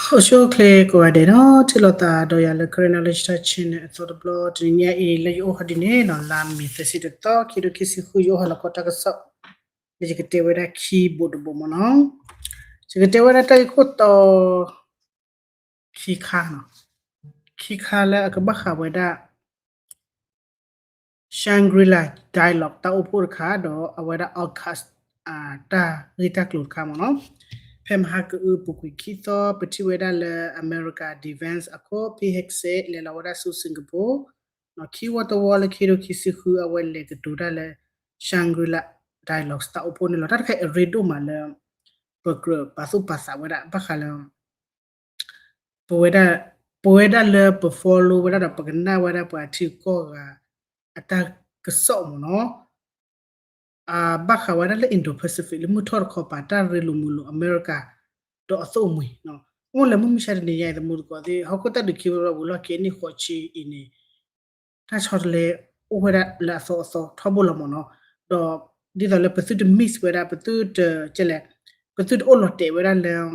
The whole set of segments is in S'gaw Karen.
အိၣ်ဆူၣ်အိၣ်ချ့ကိးဂၤဒဲးနီၤ, ထံၣ်လိာ်သးဒီးယၤလၢ Karen Knowledge Talk Channel အသီတဘျီ, တနံၤညါအံၤလၢယအိၣ်ဟီဒ်န့ၣ်နီၤ, လါမ့ၤသၢဆံတသီ ခံကထိခံဆံဃု, ယအိၣ်ဟီလီၤခီတၢ်ကစီၣ် လၢယကတဲဝဲဒၣ်ခံဘိးတဘိးမ့ၢ်နီၤ. ယကတဲဝဲဒၣ်တၢ်ဂ့ၢ်ခိၣ်တီ ခံခါနီၤ, ခံခါလၢအကဘၣ်ဃးဝဲဒၣ် Shangri-La Dialogue တၢ်အိၣ်ဖှိၣ်တခါ ဒီးအဝဲဒၣ် AUKUS တၢ်ဂ့ၢ်တၢ်ကျိၤတခါမ့ၢ်နီၤ. ဖဲမဟါကအု ပူၤကွံာ်ခံသီ ပထံၣ်ဝဲဒၣ်လၢအမဲရကၤ defense အခိၣ် Pete Hegseth လဲၤလီၤဝဲဒၣ်ဆူ Singapore ခံဝီတဝီလၢခံကထိခံဆံဃု အဝဲလဲၤကတိၤတၢ်လၢ Shangri-La Dialogue တၢ်အိၣ်ဖှိၣ်န့ၣ်လီၤ. တၢ်တခါအံၤအရ့ဒိၣ်မးလၢ ပကြၢးပာ်သူၣ်ပာ်သးဝဲဒၣ် ဘၣ်ဃးလၢ ပဝဲဒၣ် ပဝဲဒၣ်လၢပ follow ဝဲဒၣ်ဒီး ပကနၣ်ဝဲဒၣ်ပှၤထံဂုၤကီၢ်ဂၤ အတၢ်ကစီၣ်မ့ၢ်နီၤ, ဘၣ်ဃးဝဲဒၣ်လၢ Indo-Pacific လၢမုၢ်ထီၣ်တခီပၤ တၢ်ရ့လိာ်မုာ်လိာ်အမဲရကၤ ဒီးအသိၣ်မှံၤ, အိၣ်လၢမုၢ်မဆါတနံၤညါအံၤ သမူသကိးသ့ၣ် ဟီၣ်ခိၣ်တၢ်ဒုးခံဘျီဘျီ ဝံၤလီၢ်ခံအနံၣ်ဃိးဆံအံၤန့ၣ် တၢ်ဆီတလဲအိၣ်ဝဲဒၣ်လၢအသီအသီထီဘိလီၤမ့ၢ်နီၤ. ဒီးဒ်သိးလၢပသုတ miss ဝဲဒၣ် ပသုတ ကဲလဲၣ် ပသုတအိၣ်လီၤတဲာ်ဝဲဒၣ်လၢ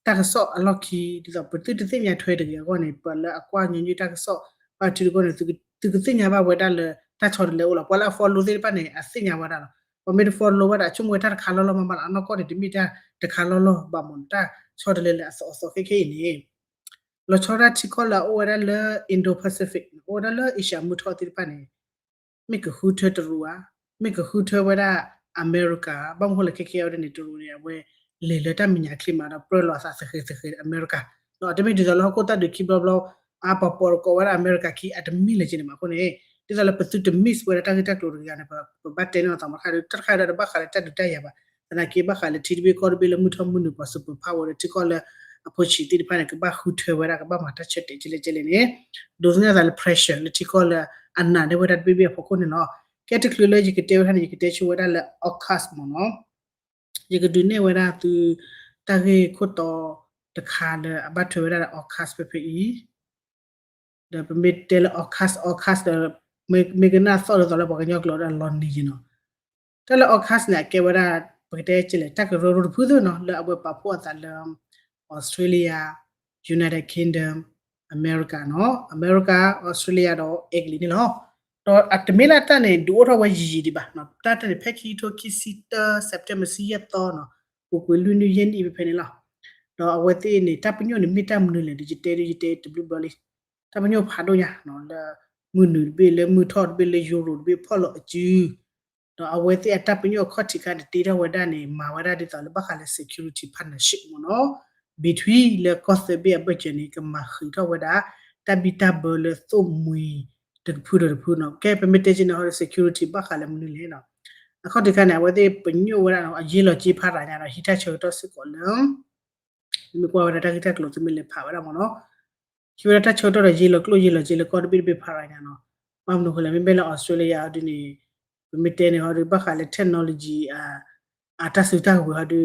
တၢ်ကစီၣ်အလီၢ်ခံ ဒ်သိးပသုတသ့ၣ်ညါထွဲတဂ့ၤအဂီၢ်န့ၣ် ပှၤလၢအကွၢ်ညီနုၢ်တၢ်ကစီၣ် ဘၣ်ထံတခီန့ၣ် သုကသ့ၣ်ညါဘၣ်ဝဲဒၣ်လၢတၢ်ဆီတလဲအိၣ်လီၤ. ပှၤလၢအ follow သ့ၣ်တဖၣ်န့ၣ် အသ့ၣ်ညါဝဲဒၣ်လီၤ. ပှၤမ့ၢ်တ follow ဘၣ်ဒီး အဆိကမိၣ်ဝဲတၢ်တခါလီၢ်လီၢ်မးမးလီၤ. အနီၢ်ကီၢ်န့ၣ် တမ့ၢ်တၢ်တခါလီၢ်လီၢ်ဘၣ်မ့ၢ်နီၤ. တၢ်ဆီတလဲလၢအသီအသီခဲခဲအံၤန့ၣ် လီၤဆီဒၣ်ထံကီၢ်လၢအအိၣ်ဝဲဒၣ်လၢ Indo-Pacific အိၣ်ဝဲဒၣ်လၢအ့ရှၢၣ်မုၢ်ထီၣ်သ့ၣ်တဖၣ်န့ၣ် မ့ၢ်ကဃုထၢတရူးဧါ, မ့ၢ်ကဃုထၢဝဲဒၣ်အမဲရကၤ, ဘၣ်မနုၤဃိလဲၣ် ခဲခဲအံၤဒ်န့ၣ် တရူးန့ၣ် အဝဲလဲၤလၢတၢ်မဲာ်ညါချ့မးဒီး ပြၢလီၤအသးသဃဲၤသဃဲၤအမဲရကၤ, ဒီးတမ့ၢ်ဒ်သိးလၢဟီၣ်ခိၣ်တၢ်ဒုးခံဘျီဘျီ အပှၤပိာ်တကိးဝဲဒၣ်အမဲရကၤခံ အတမ့ၢ်လၢၤက့န့ၣ်မးအဃိန့ၣ် ဒ်သိးလၢပသုတ miss ဝဲဒၣ်တၢ်ဂ့ၢ်တၢ်ကျိၤတဂၤန့ၣ် ပဘၣ်တဲန့ၢ်အသးမးတခါဒီး တၢ်တခါဒီးတဘၣ်ဃးလၢတၢ်ဒုးတၢ်ယၤဘၣ်, သနာ်က့ဘၣ်ဃးလၢထံတဘ့ၣ်ကီၢ်တဘ့ၣ်လၢမုၢ်ထီၣ်မုၢ်နုာ်ပှၤ superpower ဒီးထံကီၢ်လၢအဖိဆံးသ့ၣ်တဖၣ်န့ၣ် ကဘၣ်ဃုထၢဝဲဒၣ် ကဘၣ်မၤတၢ်ဆၢတဲာ်ကဲလဲၣ်ကဲလဲၣ်န့ၣ် ဒိးသန့ၤအသးလၢ pressure လၢထံကီၢ်လၢအနးန့ၢ်ဝဲဒၣ်တဘ့ၣ်ဘ့ၣ်အဖီခိၣ်န့ၣ်လီၤ. ကဲတချုးလၢယကတဲဝဲဒၣ်န့ၣ် ယကတဲဆိဝဲဒၣ်လၢ AUKUS မ့ၢ်နီၤ, ယကဒုးနဲၣ်ဝဲဒၣ်သု တၢ်ဂ့ၢ်ခိၣ်တီတခါလၢအဘၣ်ထွဲဝဲဒၣ်လၢ AUKUS ဖဲဖဲအံၤ ဒီးပမ့ၢ်တဲလၢ AUKUS AUKUS ဒီး မ့ၢ်ကနၣ်သီၣ်ဒ်သိးလၢပှၤကညီကျိာ်ဒီးလီၤနံၤက့ၤနီၤ, တၢ်လၢ AUKUS န့ၣ် အကဲဝဲဒၣ် ပကတဲကဲလဲၣ် တၢ်ကရၢကရိတဖုသ့ၣ်နီၤ လၢအဝဲပာ်ဖှိၣ်အသးလၢ Australia, United Kingdom, America နီၤ, America, Australia ဒီးအဲကလံးန့ၣ်လီၤ. ဒီးအတမ့ၢ်လၢတၢ်န့ၣ် ဒုးအိၣ်ထီၣ်ဝဲယံာ်ယံာ်ဒံးဘၣ်, တၢ်တၢ်န့ၣ် ဖဲခံကထိခံဆံတၢ September ဆံယဲၢ်သီနီၤ, ပူၤကွံာ်လွံၢ်နံၣ်ယဲၢ်နံၣ်အံၤဖဲဖဲန့ၣ်လီၤ. ဒီးအဝဲသ့ၣ်န့ၣ် တၢ်ပညိၣ်န့ၣ်မ့ၢ်တၢ်မနုၤလဲၣ်ဒီး ယတဲဒီး ယတဲတဘျုးဘျီလံ. တၢ်ပညိၣ်ဖးဒိၣ်ညါနီၤ လၢ မုၢ်နုာ်တဘ့ၣ် လၢမုၢ်ထီၣ်တဘ့ၣ် လၢယူရိးတဘ့ၣ် ဖီၣ်လီၤအစု ဒီးအဝဲသ့ၣ်အတၢ်ပညိၣ်အခီၣ်ထံးခါန့ၣ် တ့ထီၣ်ဝဲဒၣ်န့ၣ် မၤဝဲဒၣ်ဒ်သိးလၢဘၣ်ဃးလၢ security partnership မ့ၢ်နီၤ, between လၢကီၢ်သၢဘ့ၣ်အဘၢၣ်စၢၤန့ၣ် ကမၤဃံးထီၣ်ဝဲဒၣ် တၢ်ဘံၣ်တၢ်ဘၢလၢသိၣ်မှံၤတကဖုဒီးတဖုနီၤ. ကဲ ပမ့ၢ်တဲက့ၤန့ၣ်ဟီဒီး security ဘၣ်ဃးလၢမနုၤလဲၣ်နီၤ. အခီၣ်ထံးခါန့ၣ် အဝဲသ့ၣ်ပညိၣ်ဝဲဒၣ်နီၤ အယ့လီၤက့ၤဖးရၤညါဒီး ဟံးတၢ်ဆၢကတီၢ်စ့ၢ်ကီးလၢ မ့ၢ်ကွၢ်ဝဲဒၣ်တၢ်ဂ့ၢ်တၢ်ကျိၤသုမ့ၢ်လဲၤဖးဝဲဒၣ်မ့ၢ်နီၤ, ဟံးဝဲဒၣ်တၢ်ဆၢကတီၢ်ဒီး ယ့လီၤကျိၣ်ယ့လီၤစ့လၢကီၢ်တဘ့ၣ်တဘ့ၣ်ဖးရၤညါနီၤ. ဘၣ်မနုၤဃိလဲၣ် မ့မ့ၢ်လၢ Australia ဟီဒုန့ၣ် ပမ့ၢ်တဲန့ၣ်ဟီဒု ဘၣ်ဃးလၢ technology အတၢ်စုတၢ်ကဝဲၤဟီဒု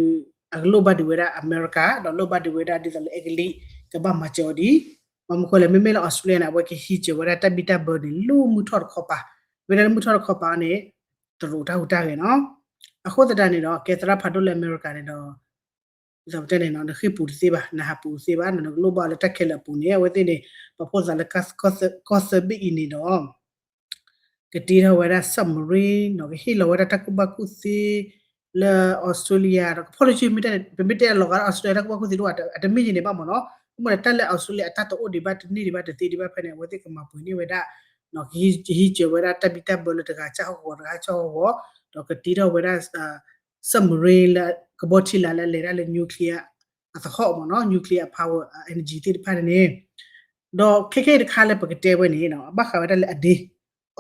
အကလိၣ်ဘၣ်ဒံးဝဲဒၣ်အမဲရကၤ ဒီးလိၣ်ဘၣ်ဒံးဝဲဒၣ်ဒ်သိးလၢအဲကလံး ကဘၣ်မၤစၢၤအီၤဒံး. ဘၣ်မနုၤဃိလဲၣ် မ့မ့ၢ်လၢ Australia န့ၣ် အဝဲကဟံးစၢၤဝဲဒၣ်တၢ်ဘံၣ်တၢ်ဘၢန့ၣ် လၢမုၢ်ထီၣ်တခီပၤ, မ့ၢ်ဒၣ်လၢမုၢ်ထီၣ်တခီပၤန့ၣ် တရူးတၢ်ဟူးတၢ်ဂဲၤနီၤ. အဃိသတးန့ၣ်ဒီး ကဲသရၣ်ဖးဒိၣ်လၢအမဲရကၤန့ၣ်ဒီး ဒ်သိးပတဲန့ၣ်နီၤ နဃ့ၢ်ပူၤတသ့ဘၣ် နဟးပူၤတသ့ဘၣ်နီၤ နကလိၣ်ဘၣ်လၢတၢ်ခဲလၢာ်အပူၤန့ၣ် အဝဲသ့ၣ်န့ၣ် ပာ်ဖှိၣ်သးလၢ ကီၢ်သၢဘ့ၣ်အံၤန့ၣ်ဒီး ကတ့ထီၣ်ဝဲဒၣ် submarine နီၤ ကဟ့ၣ်လီၤဝဲဒၣ်တၢ်ကူၣ်ဘၣ်ကူၣ်သ့ လၢ Australia ဒီးကဖီၣ်လၢစု ပမ့ၢ်တဲလီၤဂာ်လၢ Australia တၢ်ကူၣ်ဘၣ်ကူၣ်သ့တအိၣ် အတမ့ၢ်ယန့ၣ်ဘၣ်မ့ၢ်နီၤ မ့ၢ်လၢတၢ်လၢ Australia အတၢ်တအိၣ်ဒံးဘၣ်တန့ၢ်ဒံးဘၣ်တသ့ဒံးဘၣ်ဖဲန့ၣ် အဝဲသ့ၣ်ကမၤပှဲၤန့ၢ်ဝဲဒၣ် ကဟံးစၢၤဝဲဒၣ်တၢ်ဘံၣ်တၢ်ဘၢလၢတဂၤကၢ်ဟီၣ်ကဝီၤ တဂၤကၢ်ဟီၣ်ကဝီၤ ဒီးကတ့ထီၣ်ဝဲဒၣ် submarine လၢကဘီထံလာ်လၢအလဲၤဒၣ်လၢ nuclear အသဟီၣ်မ့ၢ်နီၤ nuclear power energy သ့ၣ်တဖၣ်န့ၣ်န့ၣ် ဒီးခဲခဲအံၤတခါလၢပကတဲဝဲန့ၣ် ဘၣ်ဃးဝဲဒၣ်လၢအဒ့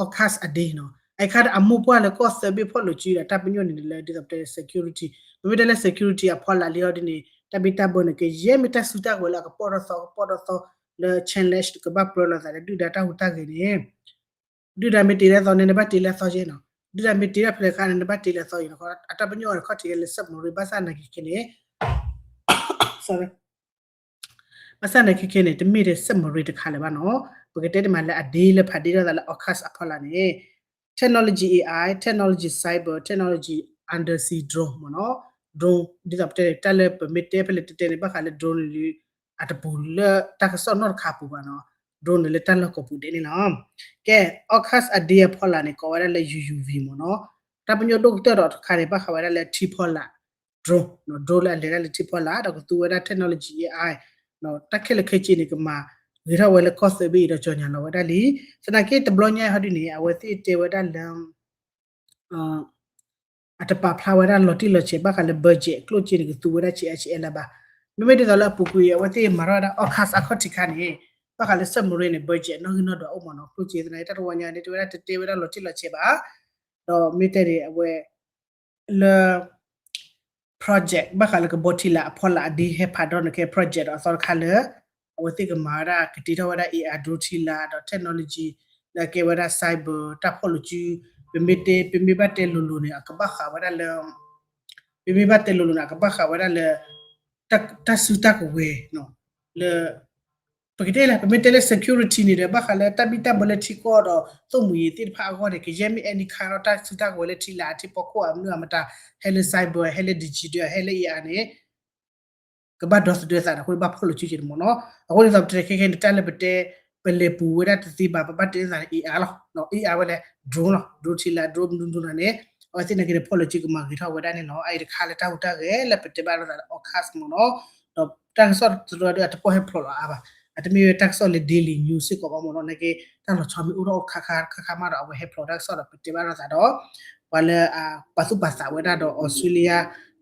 AUKUS အဒ့နီၤ အခါဒီးအမိၢ်ပှၢ်လၢကီၢ်သၢဘ့ၣ်ဖီၣ်လိာ်စုဒီးတၢ်ပညိၣ်န့ၣ်လၢဒ်သိးပတဲ security ပမ့ၢ်တဲလၢ security အဖီလာ်လံဟီဒ်န့ၣ် တၢ်ဘံၣ်တၢ်ဘၢန့ၣ် ကယဲၢ်မ့ၢ်တၢ်စုတၢ်ကဝဲၤလၢအကပီၣ်ထီၣ်သီကပီၣ်ထီၣ်သီလၢ challenge ကဘၣ်ပြၢလိာ်သးလၢဒုၣ်ဒါတၢ်ဟူးတၢ်ဂဲၤန့ၣ် ဒုၣ်ဒါမ့ၢ်တ့လၢအသီန့ၣ် နဘၣ်တ့လၢအသီယဲနီၤ ဒုၣ်ဒါမ့ၢ်တ့ဒၣ်ဖဲလဲၣ်ခါန့ၣ် နဘၣ်တ့လၢအသီယဲနီၤ အတၢ်ပညိၣ်အီၤခီၣ်ထံးလၢ submarine ဘၣ်ဆၣ်နာ်က့ခဲန့ၣ် ဘၣ်ဆၣ်နာ်က့ခဲန့ၣ် တမ့ၢ်ထဲ submarine တခါလၢၤဘၣ်နီၤ ပကတဲတမံၤလၢအဒ့လၢဖးဒ့ထီၣ်သးလၢ AUKUS အဖီလာ်န့ၣ် technology AI, technology cyber, technology undersea drone မ့ၢ်နီၤ drone ဒ်သိးပတဲန့ၣ် တၢ်လၢပမ့ၢ်တဲဖဲလဲၣ်တဲတဲန့ၣ် ဘၣ်ဃးလၢ drone လၢ အတပူၤလၢတၢ်ကစီၣ်နီတခါပူၤဘၣ်နီၤ, drone န့ၣ်လၢတၢ်လီၢ်ကိးပူၤဒဲးန့ၣ်လီၤ. ကဲ AUKUS အဒ့အဖီလာ်န့ၣ် ကိးဝဲဒၣ်လၢ ယူယူဝံၤ မ့ၢ်နီၤ, တၢ်ပညိၣ်ဒိၣ်ကတၢၢ်ဒီးတခါန့ၣ် ဘၣ်ဃးဝဲဒၣ်လၢထံဖီလာ် drone, drone လၢအလဲၤတၢ်လၢထံဖီလာ် ဒီးကသူဝဲဒၣ် technology AI, တၢ်ခဲလၢာ်ခဲဆ့န့ၣ် ကမၤဂ့ၤထီၣ်ဝဲလၢကီၢ်သၢဘ့ၣ်အံၤဒီး ကြေညာလီၤဝဲဒၣ်လံ. သနာ်က့တဘျီညါအံၤဟီဒ်န့ၣ် အဝဲသ့ၣ်တဲဝဲဒၣ်လၢ အတပာ်ဖျါဝဲဒၣ်လီၤတံၢ်လီၤဆဲးဘၣ်ဃးလၢ budget ကျိၣ်စ့န့ၣ် ကသူဝဲဒၣ်ဆံးအါဆံးအါလၢၤဘၣ်. မ့မ့ၢ်ဒ်သိးလၢအပူၤကွံာ်အဝဲသ့ၣ်မၤထီၣ်ဝဲဒၣ် AUKUS အခီၣ်ထံးခါန့ၣ် ဘၣ်ဃးလၢ submarine န့ၣ် budget နီၣ်ဂံၢ်နီၣ်ဒွးအိၣ်မ့ၢ်နီၤ, ကျိၣ်စ့သနာ်က့ တၢ်တဝီညါန့ၣ် တဲဝဲဒၣ်တတဲဝဲဒၣ်လီၤတံၢ်လီၤဆဲးဘၣ်. ဒီးမ့ၢ်တဲဒ်အဝဲ လၢ project ဘၣ်ဃးလၢကဘီထံလာ်အဖီလာ်အဒ့ဟဲဖးဒီးန့ၣ်ကဲ project ဒီးအသီတခါလၢ အဝဲသ့ၣ်ကမၤဝဲဒၣ်ကတ့ထီၣ်ဝဲဒၣ် AI drone ထံလာ်ဒီး technology လၢအကဲဝဲဒၣ် cyber တၢ်ဖီၣ်လိာ်စု, ပမ့ၢ်တဲ ပမ့ၢ်ဘၣ်တဲလိၤလိၤန့ၣ် အကဘၣ်ဃးဝဲဒၣ်လၢ ပမ့ၢ်ဘၣ်တဲလိၤလိၤန့ၣ် အကဘၣ်ဃးဝဲဒၣ်လၢ တၢ်စုတၢ်ကဝဲၤ လၢ ပကတဲလၢ ပမ့ၢ်တဲလၢ security န့ၣ်ဒီး ဘၣ်ဃးလၢတၢ်ဘံၣ်တၢ်ဘၢလၢထံကီၢ်ဒီး သိၣ်မှံၤသ့ၣ်တဖၣ်အဂီၢ်န့ၣ် ကယဲၢ်မ့ၢ် any kind ဒီးတၢ်စုတၢ်ကဝဲၤလၢထံလာ် ထံဖီခိၣ်အမနုၤအမတၤ ဟဲလၢ cyber ဟဲလၢ digital ဟဲလၢ AI န့ၣ် ကဘၣ်ဒီသဒၢသးဒီး အဃိန့ၣ်ဘၣ်ဖီၣ်လိာ်စုက့ၤတမ့ၢ်နီၤ. အဃိန့ၣ်သိးပတဲခဲခဲန့ၣ် တၢ်လၢပတဲ ပလဲၤပူၤဝဲဒၣ်တသ့ဘၣ် ပဘၣ်တဲသးန့ၣ် AI လီၤ. AI ဝဲလဲၣ် drone လီၤ, drone ထံလာ် drone မနုၤမနုၤန့ၣ် အဝဲသ့ၣ်နာ်က့န့ၣ် ဖီၣ်လိာ်စုကမၤဂ့ၤထီၣ်ဝဲဒၣ်န့ၣ်လီၤ. အအံၤတခါလၢတၢ်ဟူးတၢ်ဂဲၤလၢပတဲဘၣ်လိာ်သးလၢ AUKUS မ့ၢ်နီၤ. ဒီးတၢ်ကစီၣ်တရၢဒီးအတပီၢ်ဟဲဖျိးလီၤအါဘၣ်, အတမ့ၢ်ဝဲတၢ်ကစီၣ်လၢ daily news စ့ၢ်ကီးဘၣ်မ့ၢ်နီၤ, နာ်က့ တၢ်လီၤဆီမ့ၢ်အိၣ်ထီၣ်အိၣ်ခါခါခါခါမးဒီး အဝဲဟဲဖျိးတၢ်ကစီၣ်ဒီး ပတဲဘၣ်လိာ်သးဒီး ပှၤလၢ ပာ်သူၣ်ပာ်သးဝဲဒၣ်ဒီး Australia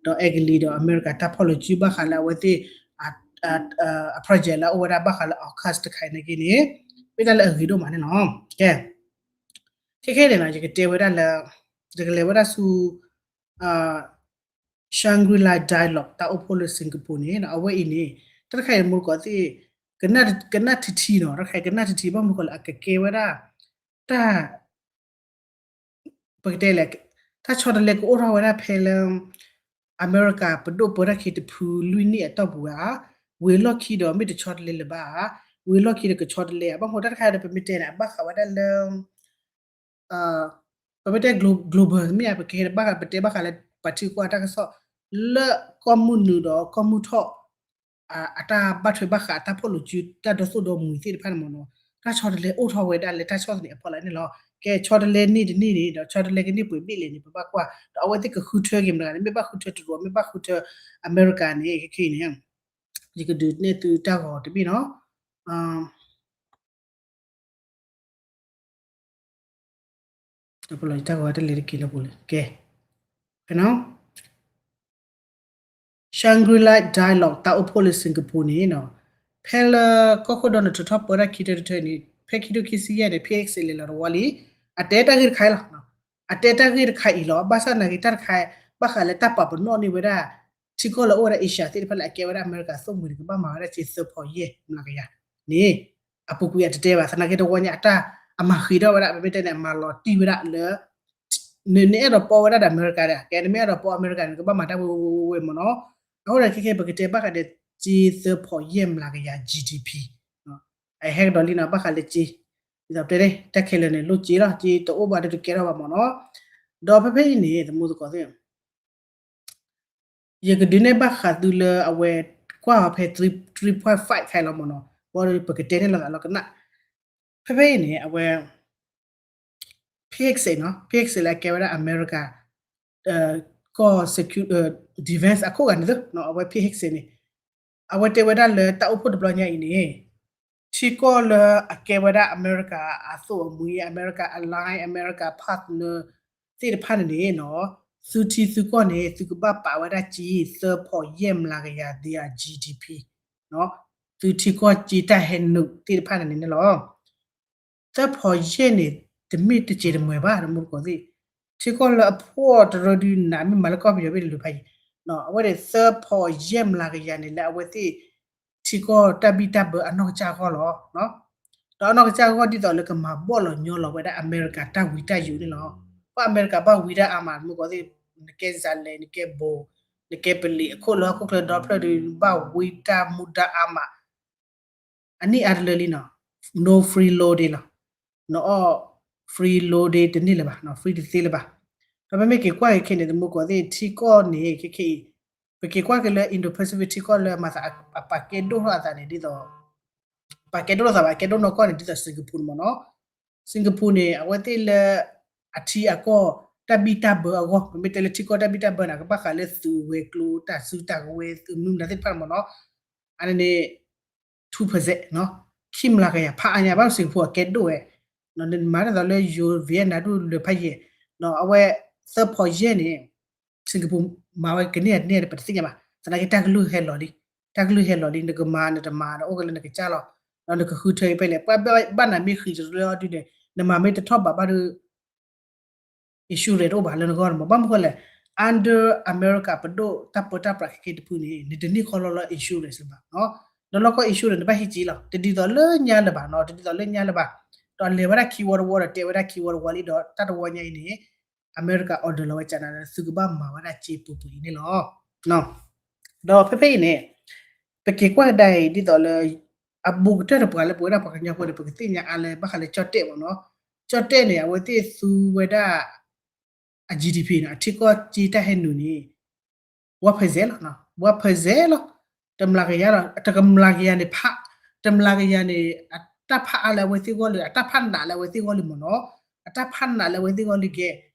ဒီး Italy ဒီး America တၢ်ဖီၣ်လိာ်စုဘၣ်ဃးလၢအဝဲသ့ၣ် အ project လၢအအိၣ်ဝဲဒၣ်ဘၣ်ဃးလၢ AUKUS တခါအံၤနာ်က့န့ၣ် မ့ၢ်တၢ်လၢအဂ့ၤဒိၣ်မးန့ၣ်လီၤ. ကဲ ခဲခဲန့ၣ်လီၤ ယကတဲဝဲဒၣ်လၢ ယကလဲၤဝဲဒၣ်ဆူ Shangri-La Dialogue တၢ်အိၣ်ဖှိၣ်လၢ Singapore န့ၣ် အဝဲအံၤန့ၣ် တၢ်တခါအံၤမူတကိးသ့ၣ် ကနၣ်ထံထံနီၤ, တၢ်တခါအံၤကနၣ်ထံထံ ဘၣ်မနုၤဃိလဲၣ် အကကဲဝဲဒၣ် တၢ် ပကတဲလဲၣ် တၢ်ဆီတလဲကအိၣ်ထီၣ်ဝဲဒၣ်ဖဲလၢ အမဲရကၤပဒိၣ်ပၢတၢ်ခံတဖုလွံၢ်နံၣ်အတီၢ်ပူၤဧါ, ဝံၤလီၢ်ခံဒီးမ့ၢ်တဆီတလဲလၢၤဘၣ်ဧါ, ဝံၤလီၢ်ခံဒီးကဆီတလဲဧါ, ဘၣ်မနုၤတၢ်တခါဒီးပမ့ၢ်တဲန့ၣ် အဘၣ်ဃးဝဲဒၣ်လၢ ပမ့ၢ်တဲ global မ့ၢ်ဧါ, ပကဟဲဘၣ်ဃး ပတဲဘၣ်ဃးလၢပှၤထံကီၢ်အတၢ်ကစီၣ် လၢကီၢ်မုၢ်နုာ်ဒီးကီၢ်မုၢ်ထီၣ် အတၢ်ဘၣ်ထွဲဘၣ်ဃးအတၢ်ဖီၣ်လိာ်စု တၢ်ဒီသိၣ်ဒီမှံၤသ့ၣ်တဖၣ်န့ၣ်မ့ၢ်နီၤ, တၢ်ဆီတလဲအိၣ်ထီၣ်ဝဲဒၣ်လၢတၢ်ဆီၣ်သနံးအဖီလာ်န့ၣ်လီၤ. ကဲ ဆီတလဲန့ၢ်တန့ၢ်န့ၣ်ဒီး ဆီတလဲကန့ၢ်ပှဲၤဘ့ၣ်လဲၣ်န့ၣ် ပဘၣ်ကွၢ် ဒီးအဝဲသ့ၣ်ကဃုထၢက့ၤမတၤဂၤန့ၣ် မ့ၢ်ဘၣ်ဃုထၢတရူး မ့ၢ်ဘၣ်ဃုထၢအမဲရကၤန့ၣ် ခဲခဲအံၤန့ၣ် ယကဒုးနဲၣ်သုတၢ်ဂီၤတဘ့ၣ်နီၤ. တၢ်ဂီၤတလဲၤတက့ၤလၢပူၤလၢ ကဲ ဖဲနီၤ Shangri-La Dialogue တၢ်အိၣ်ဖှိၣ်လၢ Singapore န့ၣ်နီၤ, ဖဲလၢကီၢ်ခိၣ် Donald Trump ထီၣ်ပၢတၢ်ခံထၢတထၢန့ၣ် ဖဲခံထိခံဆံယဲၢ်န့ၣ် ဖဲ X လဲၤလီၤတဝီလံ, အတဲတၢ်ဂ့ၢ်တခါအံၤလီၤ. အတဲတၢ်ဂ့ၢ်တခါအံၤလီၤ. ဘၣ်ဆၣ်နာ်က့ တၢ်တခါ ဘၣ်ဃးလၢတၢ်ပာ်ပနီၣ်န့ၢ်ဝဲဒၣ် ထံကီၢ်လၢအိၣ်ဝဲဒၣ် Asia သ့ၣ်တဖၣ်လၢအကဲဝဲဒၣ်အမဲရကၤသိၣ်မှံၤန့ၣ် ကဘၣ်မၤဝဲဒၣ်စ့သၢဖီယဲၢ်မျးကယၤန့ၣ် အပူၤကွံာ်အတတဲဘၣ်. သနာ်က့တဝီညါအတၢ် အမၤဃ့ထီၣ်ဝဲဒၣ် ပမ့ၢ်တဲန့ၣ် အမၤလီၤတံၢ်ဝဲဒၣ်လၢ နအဲၣ်ဒိးပီဝဲဒၣ်ဒီးအမဲရကၤဒီး ကဲ နမ့ၢ်အဲၣ်ဒိးပီအမဲရကၤန့ၣ် နကဘၣ်မၤတၢ်ဝဲဝဲဝဲဝဲမ့ၢ်နီၤ. အဃိဒီးခဲခဲ ပကတဲဘၣ်ဃးဒီး စ့သၢဖီယဲၢ်မျးကယၤ GDP အဟဲကဒီးလံနီၤ ဘၣ်ဃးလၢစ့ ဒ်သိးပတဲ တၢ်ခဲလၢာ်န့ၣ် လိၣ်စ့လီၤ စ့တအိၣ်ဘၣ်ဒီးတကဲထီၣ်ဘၣ်မ့ၢ်နီၤ. ဒီးဖဲဖဲအံၤန့ၣ် သမူသကိးသ့ၣ် ယကဒုးနဲၣ်ဘၣ်ဃးသုလၢအဝဲကွၢ်အီၤဖဲ three point five ခဲလီၤမ့ၢ်နီၤ, ဘၣ်ဒီးပကတဲန့ၣ်လီၤသးလီၤကနၣ်. ဖဲဖဲအံၤန့ၣ် အဝဲ ဖဲ Pete Hegseth နီၤ, ဖဲ Pete Hegseth လၢအကဲဝဲဒၣ်အမဲရကၤ ကီၢ် security defense အခိၣ်ဂၤန့ၣ်သ့ၣ်နီၤ, အဝဲ ဖဲ Pete Hegseth န့ၣ် အဝဲတဲဝဲဒၣ်လၢတၢ်အိၣ်ဖှိၣ်တဘျီညါအံၤန့ၣ် ထံကီၢ်လၢအကဲဝဲဒၣ်အမဲရကၤအသိၣ်အမှံၤ အမဲရကၤ ally အမဲရကၤ partner သ့ၣ်တဖၣ်န့ၣ်န့ၣ်နီၤ, သုထံသုကီၢ်န့ၣ် သုကဘၣ်ပာ်ဝဲဒၣ်စ့ သၢဖီယဲၢ်မျးကယၤ their GDP သုထံကီၢ်စ့တၢ်ဟဲနုာ်သ့ၣ်တဖၣ်န့ၣ်န့ၣ်လီၤ. သၢဖီယဲၢ်န့ၣ် တမ့ၢ်တစဲးတမှဲၤဘၣ် တမူတကိးသ့ၣ်, ထံကီၢ်လၢအဖှီၣ်တရၢဒုးနးမ့ၢ်မၤလၢကီၢ်ပယီၤဘ့ၣ်တလူၤဖးယံၤ, အဝဲန့ၣ် သၢဖီယဲၢ်မျးကယၤန့ၣ် လၢအဝဲသ့ၣ် ထံကီၢ်တၢ်ဘံၣ်တၢ်ဘၢအနီၢ်ကစၢ်အဂီၢ်လီၤ. ဒီးအနီၢ်ကစၢ်အဂီၢ်ဒ်သိးလၢကမၤဘီၣ်လီၤညီလီၤဝဲဒၣ်အမဲရကၤတၢ်ဝံတၢ်ယိးန့ၣ်လီၤ. ပှၤအမဲရကၤဘၣ်ဝံတၢ်အါမး တမူတကိးသ့ၣ်, နကဲ Zealand နကဲ Boeing နကဲ ပလံၤ အခိၣ်လၢဟီၣ်ခိၣ်ချၢဒီဖျၢၣ်ဒီး ဘၣ်ဝံတၢ်မူဒါအါမး အနံၣ်အါတလၢလံနီၤ, no free loading လီၤ. နအီၣ် free loading တန့ၢ်လၢၤဘၣ်, free တသ့လၢၤဘၣ်. ဒီးပမ့ၢ်က့ၤကွၢ်က့ၤခဲန့ၣ် တမူတကိးသ့ၣ် ထံကီၢ်န့ၣ် ခဲခဲအံၤ ပက့ၤကွၢ်က့ၤလၢ Indo-Pacific ထံကီၢ်လၢမၤသးအပာ်ကဲဒိၣ်ထီၣ်အသးန့ၣ် ဒ်သိး ပာ်ကဲဒိၣ်ထီၣ်သးဘၣ် ကဲဒိၣ်နီၢ်ကီၢ်န့ၣ် ဒ်သိး Singapore မ့ၢ်နီၤ. Singapore န့ၣ် အဝဲသ့ၣ်လၢ အထံအကီၢ်တၢ်ဘံၣ်တၢ်ဘၢအဂီၢ် ပမ့ၢ်တဲလၢထံကီၢ်တၢ်ဘံၣ်တၢ်ဘၢန့ၣ် ကဘၣ်ဃးလၢသုးဝဲၤကျိၤ တၢ်စုတၢ်ကဝဲၤ သုးမနုၤမတၤသ့ၣ်တဖၣ်မ့ၢ်နီၤ. အန့ၣ်န့ၣ် two percent နီၤ, ခံမျးကယၤ ဖးအါညါဘၣ် Singapore အကဲဒိၣ်ဝဲ, နမၤဒ်သိးလၢယိၤ Vietnam ဒိၣ်လၢဖးယဲၢ်, အဝဲ သၢဖီးယဲၢ်န့ၣ် Singapore မၤဝဲကန့ၢ်အန့ၢ် ပတသ့ၣ်ညါဘၣ်, သနာ်က့တၢ်ကလုၢ်ဟဲလီၤလံ, တၢ်ကလုၢ်ဟဲလီၤလံ နကမၤနတမၤ နအိၣ်ကလၢနကစၢ်လီၤ, ဒီးနကဃုထၢအံၤဖဲလဲၣ် ပှၤဘၣ်နၤမ့ၢ်ဃံးတရၢအီၤဒုန့ၣ် နမၤမ့ၢ်တထီၣ်ဘးဘၣ်ဒီး insurance တအိၣ်ဘၣ်လၢနဂီၢ်မ့ၢ် ဘၣ်မနုၤဃိလဲၣ်, under America ပဒိၣ်တၢ်ပၢတၢ်ပြးခဲက့တဖုန့ၣ် နတန့ၢ်ခီလီၤလၢ insurance လၢၤဘၣ်နီၤ, ဒီးလီၢ်ကီၢ် insurance နဘၣ်ဟံးက့ၤလီၤ တဒ်သိးလၢညါလၢၤဘၣ်နီၤ တဒ်သိးလၢညါလၢၤဘၣ်, ဒီးလဲၤဝဲဒၣ်ခံဝီတဝီဒီးတဲဝဲဒၣ်ခံဝီတဝီလံဒီးတၢ်တဝီညါအံၤန့ၣ် America order လီၤဝဲကနၤ သုကဘၣ်မၤဝဲဒၣ်စ့ပူၤပူၤအံၤန့ၣ်လီၤ. ဒီးဖဲဖဲအံၤန့ၣ် ပက့ၤကွၢ်ကဒါအံၤ ဒ်သိးလၢ အဘူးကတၢၢ်တပှၤလၢပဝဲဒၣ်ပှၤကညီဖိန့ၣ် ပကသ့ၣ်ညါအါလၢဘၣ်ဃးလၢကၠီၣ်တဲၣ်မ့ၢ်နီၤ, ကၠီၣ်တဲၣ်န့ၣ် အဝဲသ့ၣ်သူဝဲဒၣ် အ GDP န့ၣ် အထံကီၢ်က့တၢ်ဟဲနုာ်န့ၣ် one percent လီၤ, one percent လီၤ, တမျးကယၤလီၤ တကမျးကယၤန့ၣ်ဖး, တမျးကယၤန့ၣ် အတၢ်ဖးအါလၢအဝဲသ့ၣ်ဂီၢ်လံ အတၢ်ဖးနးလၢအဝဲသ့ၣ်ဂီၢ်လံမ့ၢ်နီၤ, အတၢ်ဖးနးလၢအဝဲသ့ၣ်ဂီၢ်လံကဲ,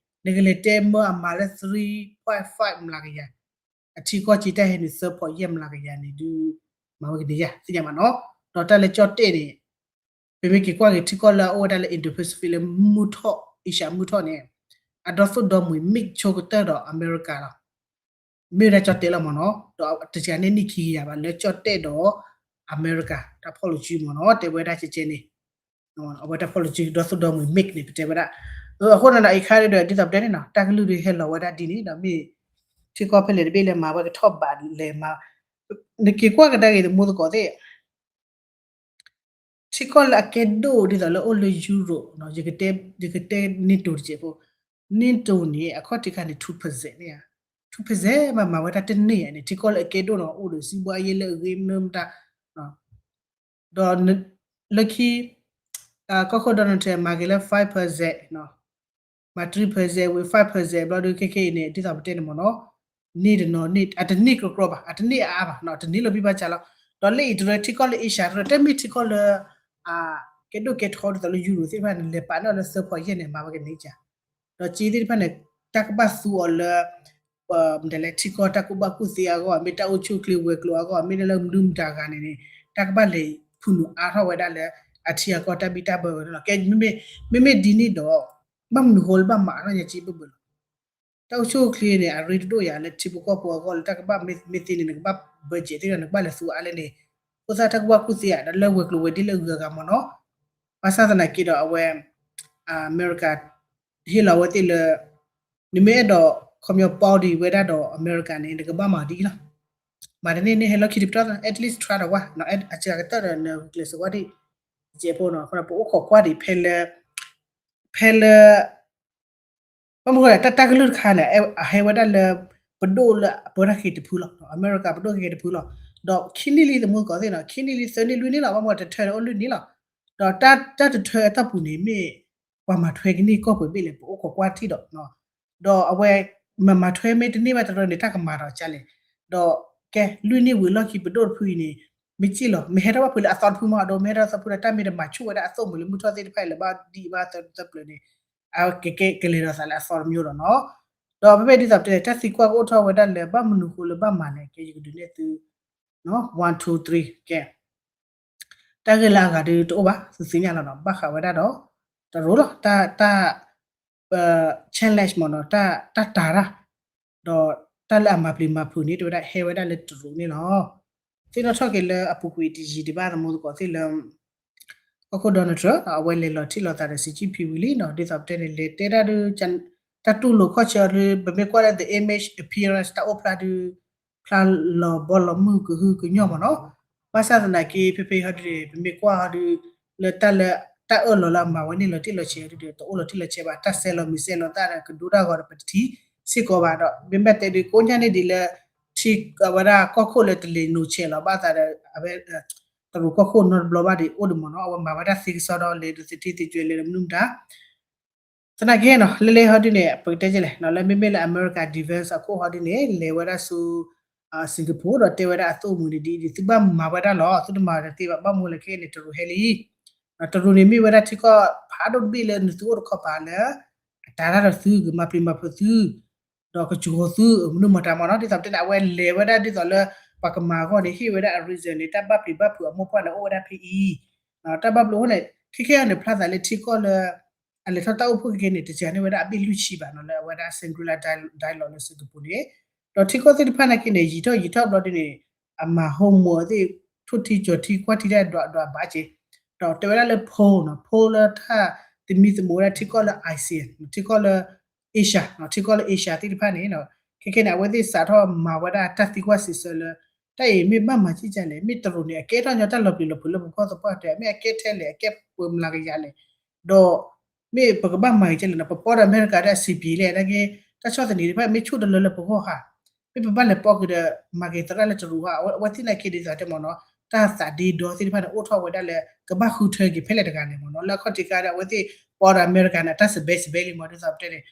နကလဲၤတဲမၢအမၤလၢ three point five မျးကယၤ အထံကီၢ်က့တၢ်ဟဲနုာ် သၢဖီးယဲၢ်မျးကယၤန့ၣ်ဒုး မၤဝဲကန့ၢ်ယၤသ့ၣ်ညါမ့ၢ်နီၤ, ဒီးတၢ်လၢကၠီၣ်တဲၣ်န့ၣ် ပမ့ၢ်က့ၤကွၢ်က့ၤထံကီၢ်လၢအအိၣ်ဝဲဒၣ်လၢ Indo-Pacific လၢမုၢ်ထီၣ် Asia မုၢ်ထီၣ်န့ၣ် အဒီသိၣ်ဒီမှံၤ mix ဆိကတၢၢ်ဒီး America လီၤ, မ့ၢ်ဝဲဒၣ်ကၠီၣ်တဲၣ်လီၤမ့ၢ်နီၤ, ဒီးတစှၤန့ၢ်နံၣ်ခံကယၤဘၣ်လၢကၠီၣ်တဲၣ်ဒီး America တၢ်ဖီၣ်လိာ်စုမ့ၢ်နီၤ တဲဝဲဒၣ်ကဲကဲန့ၣ် အဝဲတၢ်ဖီၣ်လိာ်စုဒီသိၣ်ဒီမှံၤ mix န့ၣ် ပတဲဝဲဒၣ်, အဃိန့ၣ်ဒီးအံၤခါဒီး ဒ်သိးပတဲန့ၣ်နီၤ တၢ်ကလုၢ်ဒုးဟဲလီၤဝဲဒၣ်ဒ်န့ၣ်ဒီးမ့ၢ် ထံကီၢ်ဖဲလဲၣ်တဘ့ၣ်လၢမၤဝဲကထီၣ်ဘးလဲၤမၤ, နက့ၤကွၢ်ကဒါက့ၤသမူသကိးသ့ၣ် ထံကီၢ်လၢအကဲဒိၣ်ဒ်သိးလၢအိၣ်လၢ Europe နီၤ, ယကတဲ NATO တစဲးဖိ, NATO န့ၣ် အခီၣ်ထံးခါန့ၣ် two percent န့ၣ်ဧါ, two percent မးမၤဝဲဒၣ်တန့ၢ်ဧါန့ၣ် ထံကီၢ်လၢအကဲဒိၣ်နီၤ အိၣ်ဒီးစံးဘှါယဲလၢအဂ့ၤမနုၤမတၤ ဒီးလၢခံ ကီၢ်ခိၣ် Donald Trump မၤက့ၤလၢ five percent နီၤ, မၤ three percent ဝံၤ five percent ဘျီဒုးခဲခဲအံၤန့ၣ် ဒ်သိးပတဲန့ၣ်မ့ၢ်နီၤ, န့ၢ်တနီၤန့ၢ် အတန့ၢ်ကြီကြီဘၣ် အတန့ၢ်အါအါဘၣ်နီၤ တန့ၢ်လီၤဘံၣ်ဘၣ်စးလီၤ, ဒီးလၢအံၤတရၢထံကီၢ်လၢ Asia တရၢ တမ့ၢ်ထံကီၢ်လၢ ကဲဒိၣ်ကဲထီဒ်သိးလၢ Europe သ့ၣ်တဖၣ်န့ၣ် လဲၤပာ်န့ၢ်အီၤလၢသၢဖီးယဲၢ်န့ၣ် မၤဝဲကန့ၢ်က ဒီးက့သ့ၣ်တဖၣ်န့ၣ် တၢ်ကဘၣ်သူအီၤလၢ မတၤလဲၣ် ထံကီၢ်တၢ်ကူၣ်ဘၣ်ကူၣ်သ့အဂီၢ် မ့ၢ်တၢ်အိၣ်ဆူၣ်အိၣ်ချ့ဝဲၤကျိၤအဂီၢ် မ့ၢ်လၢမနုၤမတၤဂၤန့ၣ်န့ၣ် တၢ်ကဘၣ်လဲၤဖုၣ်နုာ်အါထီၣ်ဝဲဒၣ်လၢ အထံအကီၢ်တၢ်ဘံၣ်တၢ်ဘၢဝဲန့ၣ်လီၤ. ကဲ မ့မ့ၢ်ဒ်န့ၣ်ဒီး ဘၣ်မနုၤဃိလၢဘၣ်မၤအါထီၣ်ညါက့ဘၣ်ဘၣ်လီၤ. တၢ်အိၣ်ဆူၣ်အိၣ်ချ့န့ၣ် အရ့တဒိၣ်ယၤလၢထံဖိကီၢ်ဖိအဂီၢ်လၢ တၢ်ကဘၣ်မ့ၢ်သ့န့ၣ် နကဘၣ် budget သ့ၣ်ဒီး နကဘၣ်လဲၤသူအါလဲၣ်န့ၣ် ဖိသၣ်တၢ်ကူၣ်ဘၣ်ကူၣ်သ့ဧါ ဒီးလၢဝဲၤကျိၤဝဲၤဒ့လၢအဂုၤအဂၤမ့ၢ်နီၤ. ဘၣ်ဆၣ်သနာ်က့ဒီးအဝဲ အမဲရကၤ ဟ့ၣ်လီၤဝဲသ့ၣ်လၢ နမ့ၢ်အဲၣ်ဒိး ခီပညီ ပီဒံးဝဲဒၣ်ဒီးအမဲရကၤန့ၣ် နကဘၣ်မၤဒ်အံၤလီၤ. မၤတန့ၢ်န့ၣ်ဟဲလီၢ်ခံတပတီၢ် at least try ဒီးဝဲ အစှၤကတၢၢ်ဒီးနကျဲးစၢးဝဲဒၣ် ယဲၢ်ဖိနီၤ အဃိဒီးပအိၣ်ခိးကွၢ်ဒံးဖဲလၢ ဖဲလၢ ဘၣ်မနုၤဃိလဲၣ် တၢ်တၢ်ကလုၢ်တခါန့ၣ် အဟဲဝဲဒၣ်လၢ ပဒိၣ်လၢအပၢတၢ်ခံတဖုလီၤ. အမဲရကၤပဒိၣ်ကဲတဖုလီၤ. ဒီးခံနံၣ်လံသမူသကိးသ့ၣ်နီၤ ခံနံၣ်လံသၢနံၣ်လွံၢ်နံၣ်လီၤ ဘၣ်မနုၤတထၢန့ၣ်အိၣ်လွံၢ်နံၣ်လီၤ. ဒီးတၢ်တၢ်တထၢအတီၢ်ပူၤန့ၣ် မ့ၢ် ပှၤမၤထွဲကန့ၢ်ကီၢ်ပှဲၤဘ့ၣ်လဲၣ် ပအိၣ်ခိးကွၢ်ထံၣ်ဒီး ဒီးအဝဲ မၤမၤထွဲမ့ၢ်တန့ၢ်ဘၣ်တရၢန့ၣ် တၢ်ကမၤဒီးကလဲၣ်. ဒီးကဲလွံၢ်နံၣ်ဝံၤလီၢ်ခံပဒိၣ်တဖုအံၤန့ၣ် မ့ၢ်စံၣ်လီၤ မ့ၢ်ဟဲထီၣ်ဘၣ်ဖုးလၢအသီတဖုမး ဒီးမ့ၢ်ဟဲထီၣ်သီတဖုဒီး တၢ်မ့ၢ်တမၤဆူၣ်ဝဲဒၣ်အသိၣ်မုာ်လၢမုၢ်ထီၣ်သ့ၣ်တဖၣ်အံၤလၢဘၣ်ဒံးဘၣ်သၢသၢပျၢၤန့ၣ် အကကဲကလဲၤဒီးသးလၢအသီတမျိုးဒီးနီၤ. ဒီးဖဲဖဲဒ်သိးပတဲ တၢ်သံကွၢ်ကအိၣ်ထီၣ်ဝဲဒၣ်လၢ ဘၣ်မနုၤဃိလၢဘၣ်မၤလဲၣ် ကဲယကဒုးနဲၣ်သု one two three ကဲ တၢ်ဂ့ၢ်လၢအဂၤဒုးတအိၣ်ဘၣ် သုသ့ၣ်ညါလီၤနီၤ ဘၣ်ဃးဝဲဒၣ်ဒီး တရူးလီၤ တၢ် တၢ် challenge မ့ၢ်နီၤ တၢ် တၢ်တာ်တၢ် ဒီးတၢ်လၢအမၤပျံၤမၤဖုးန့ၣ် တဲဝဲဒၣ်ဟဲဝဲဒၣ်လၢတရူးန့ၣ်လီၤ. သ့ၣ်နီၣ်ထီၣ်က့ၤလၢအပူၤကွံာ်တယံာ်ဒံးဘၣ်သမူသကိးသ့ၣ်လၢ ကီၢ်ခိၣ် Donald Trump အဝဲလဲၤလီၤထံၣ်လိာ်သးဒီး Xi Jinping ဝံၤလံနီၤ ဒ်သိးပတဲန့ၣ် လဲၤတဲဒၣ်ဒုး တၢ်တူၢ်လိာ်ခီၣ်ဆၢအီၤဒုး ပမ့ၢ်ကွၢ်လၢ the image appearance တၢ်အိၣ်ဖျါဒုး ဖျါလီၤဘီလီၤမုၢ်ကဟုကညီၢ်မ့ၢ်နီၤ. ဘၣ်ဆၣ်သနာ်က့ ဖဲဖဲဟီဒုးန့ၣ် ပမ့ၢ်ကွၢ်ဟီဒုး လၢတၢ်လၢ တၢ်အၢၣ်လီၤလၢအမၤဝဲန့ၣ်လီၤတံၢ်လီၤဆဲးဟီဒုးဒီး တအိၣ်လီၤတံၢ်လီၤဆဲးဘၣ် တၢ်ဆဲးလီၤမံၤဆဲးလီၤသၣ်ဒီး ကဒိတၢ်ဂီၤဒီး ပတထံၣ်စ့ၢ်ကီးဘၣ်ဒီး မ့မ့ၢ်တဲဒုး ကိးညါန့ၣ်ဒ်လၢ ထံ အဝဲဒၣ်ကီၢ်ခိၣ်လၢတလ့ၤနိးဆဲးလီၤဘၣ်သးဒီး အဝဲ တရူးကီၢ်ခိၣ်နီတဘျီဘၣ်ဒံးအိၣ်ဒံးမ့ၢ်နီၤ အဝဲမၤဝဲဒၣ်သ့ကစီဒီးလဲၤဒုးသထံသကၠွဲၤလဲၤဒီးမနုၤမတၤ သနာ်က့နီၤ လဲၤလဲၤဟီဒုးန့ၣ် ပကတဲကလဲၣ် လၢမ့မ့ၢ်လၢအမဲရကၤ defense အခိၣ်ဟီဒုးန့ၣ် လဲၤဝဲဒၣ်ဆူ Singapore ဒီးတဲဝဲဒၣ်အသိၣ်အမှံၤန့ၣ် ဒ်အံၤဒ်အံၤ သုဘၣ်မၤဝဲဒၣ်လီၤ, သုတမၤဝဲတသ့ဘၣ်, ဘၣ်မနုၤလဲၣ်ခဲအံၤန့ၣ် တရူးဟဲလံ, တရူးန့ၣ်မ့ၢ်ဝဲဒၣ်ထံကီၢ်ဖးဒိၣ်တဘ့ၣ်လၢနသုအိၣ်တခီပၤလၢ အတၤတၢ်ဒီးသု ကမၤပျံၤမၤဖုးသု ဒီးကစှီၤသု မနုၤမတၤမနီၤ, ဒ်သိးပတဲန့ၣ် အဝဲလဲၤဝဲဒၣ်ဒ်သိးလၢ ပှၤကမၤအဂီၢ်န့ၣ် ဟ့ၣ်ဝဲဒၣ်အ reason န့ၣ် တၢ်ဘၣ်ပျံၤဘၣ်ဖုးအမိၢ်ပှၢ်လၢအိၣ်ဝဲဒၣ်ဖဲအံၤ, တၢ်ဘၣ်ဘျီအဃိန့ၣ် ခဲခဲအံၤန့ၣ် ဖျါသးလၢထံကီၢ်လၢ အလဲၤထီၣ်တၢ်အိၣ်ဖှိၣ်ခဲခဲန့ၣ် တစှၤန့ၢ်ဝဲဒၣ်အဘ့ၣ်လွံၢ်ဆံဘၣ်နီၤ လၢအဝဲဒၣ် Shangri-La dialogue လၢ Singapore န့ၣ်, ဒီးထံကီၢ်သ့ၣ်တဖၣ်နာ်က့န့ၣ် ယံာ်ထီၣ်ဘျီဒ်န့ၣ် အမၤဟိမိၤသ့ၣ် ထိၣ်ထံကၠီၤထံကွၢ်ထံတၢ်ဒွးဒွးဘးက့ၤ, ဒီးတဲဝဲဒၣ်လၢ Paul နီၤ, Paul လၢတၢ်သမံသမိးဝဲဒၣ်ထံကီၢ်လၢ ASEAN ထံကီၢ်လၢ Asia ထံကီၢ်လၢ Asia သ့ၣ်တဖၣ်န့ၣ် ခဲခဲန့ၣ် အဝဲသ့ၣ်စးထီၣ်မၤဝဲဒၣ်တၢ်သံကွၢ်စံးဆၢလၢ တၢ်အံၤမ့ၢ်ဘၣ်မၤကံကလဲၣ်, မ့ၢ်တရူးန့ၣ် အကဲထီၣ်ညီတၢ်လီၤပျံၤလီၤဖုးလၢပကီၢ်သပှၢ်တၢၢ်, မ့ၢ်အကဲထဲလဲၣ်, အကဲပှဲၤမျးကယၤလဲၣ်, ဒီး မ့ၢ်ပကဘၣ်မၤကံကလဲၣ်နီၤ, ပပီဒီးအမဲရကၤဒီး စံးပံၤလဲၣ်, နာ်က့ တၢ်ဆီၣ်သနံးတဖၣ် မ့ၢ်ဆူၣ်တလၢလၢပဂီၢ်ဧါ, မ့ၢ်ပဘၣ်လဲၤပိာ်က့ၤဒီး မၤက့ၤသရၣ်လၢတရူးဧါ, အဝဲသ့ၣ်နာ်က့ဒ်သိးတဲမ့ၢ်နီၤ, တၢ်သးဒ့ဒီသ့ၣ်တဖၣ်န့ၣ် အိၣ်ထီၣ်ဝဲဒၣ်လၢ ကဘၣ်ဃုထၢက့ၤဖဲလဲၣ်တဂၤလဲၣ်မ့ၢ်နီၤ, လၢအခီၣ်ထံးခါဒီး အဝဲသ့ၣ်ပီဒီးအမဲရကၤန့ၣ် တၢ်စဘဲစဘဲလံမ့ၢ် ဒ်သိးပတဲန့ၣ်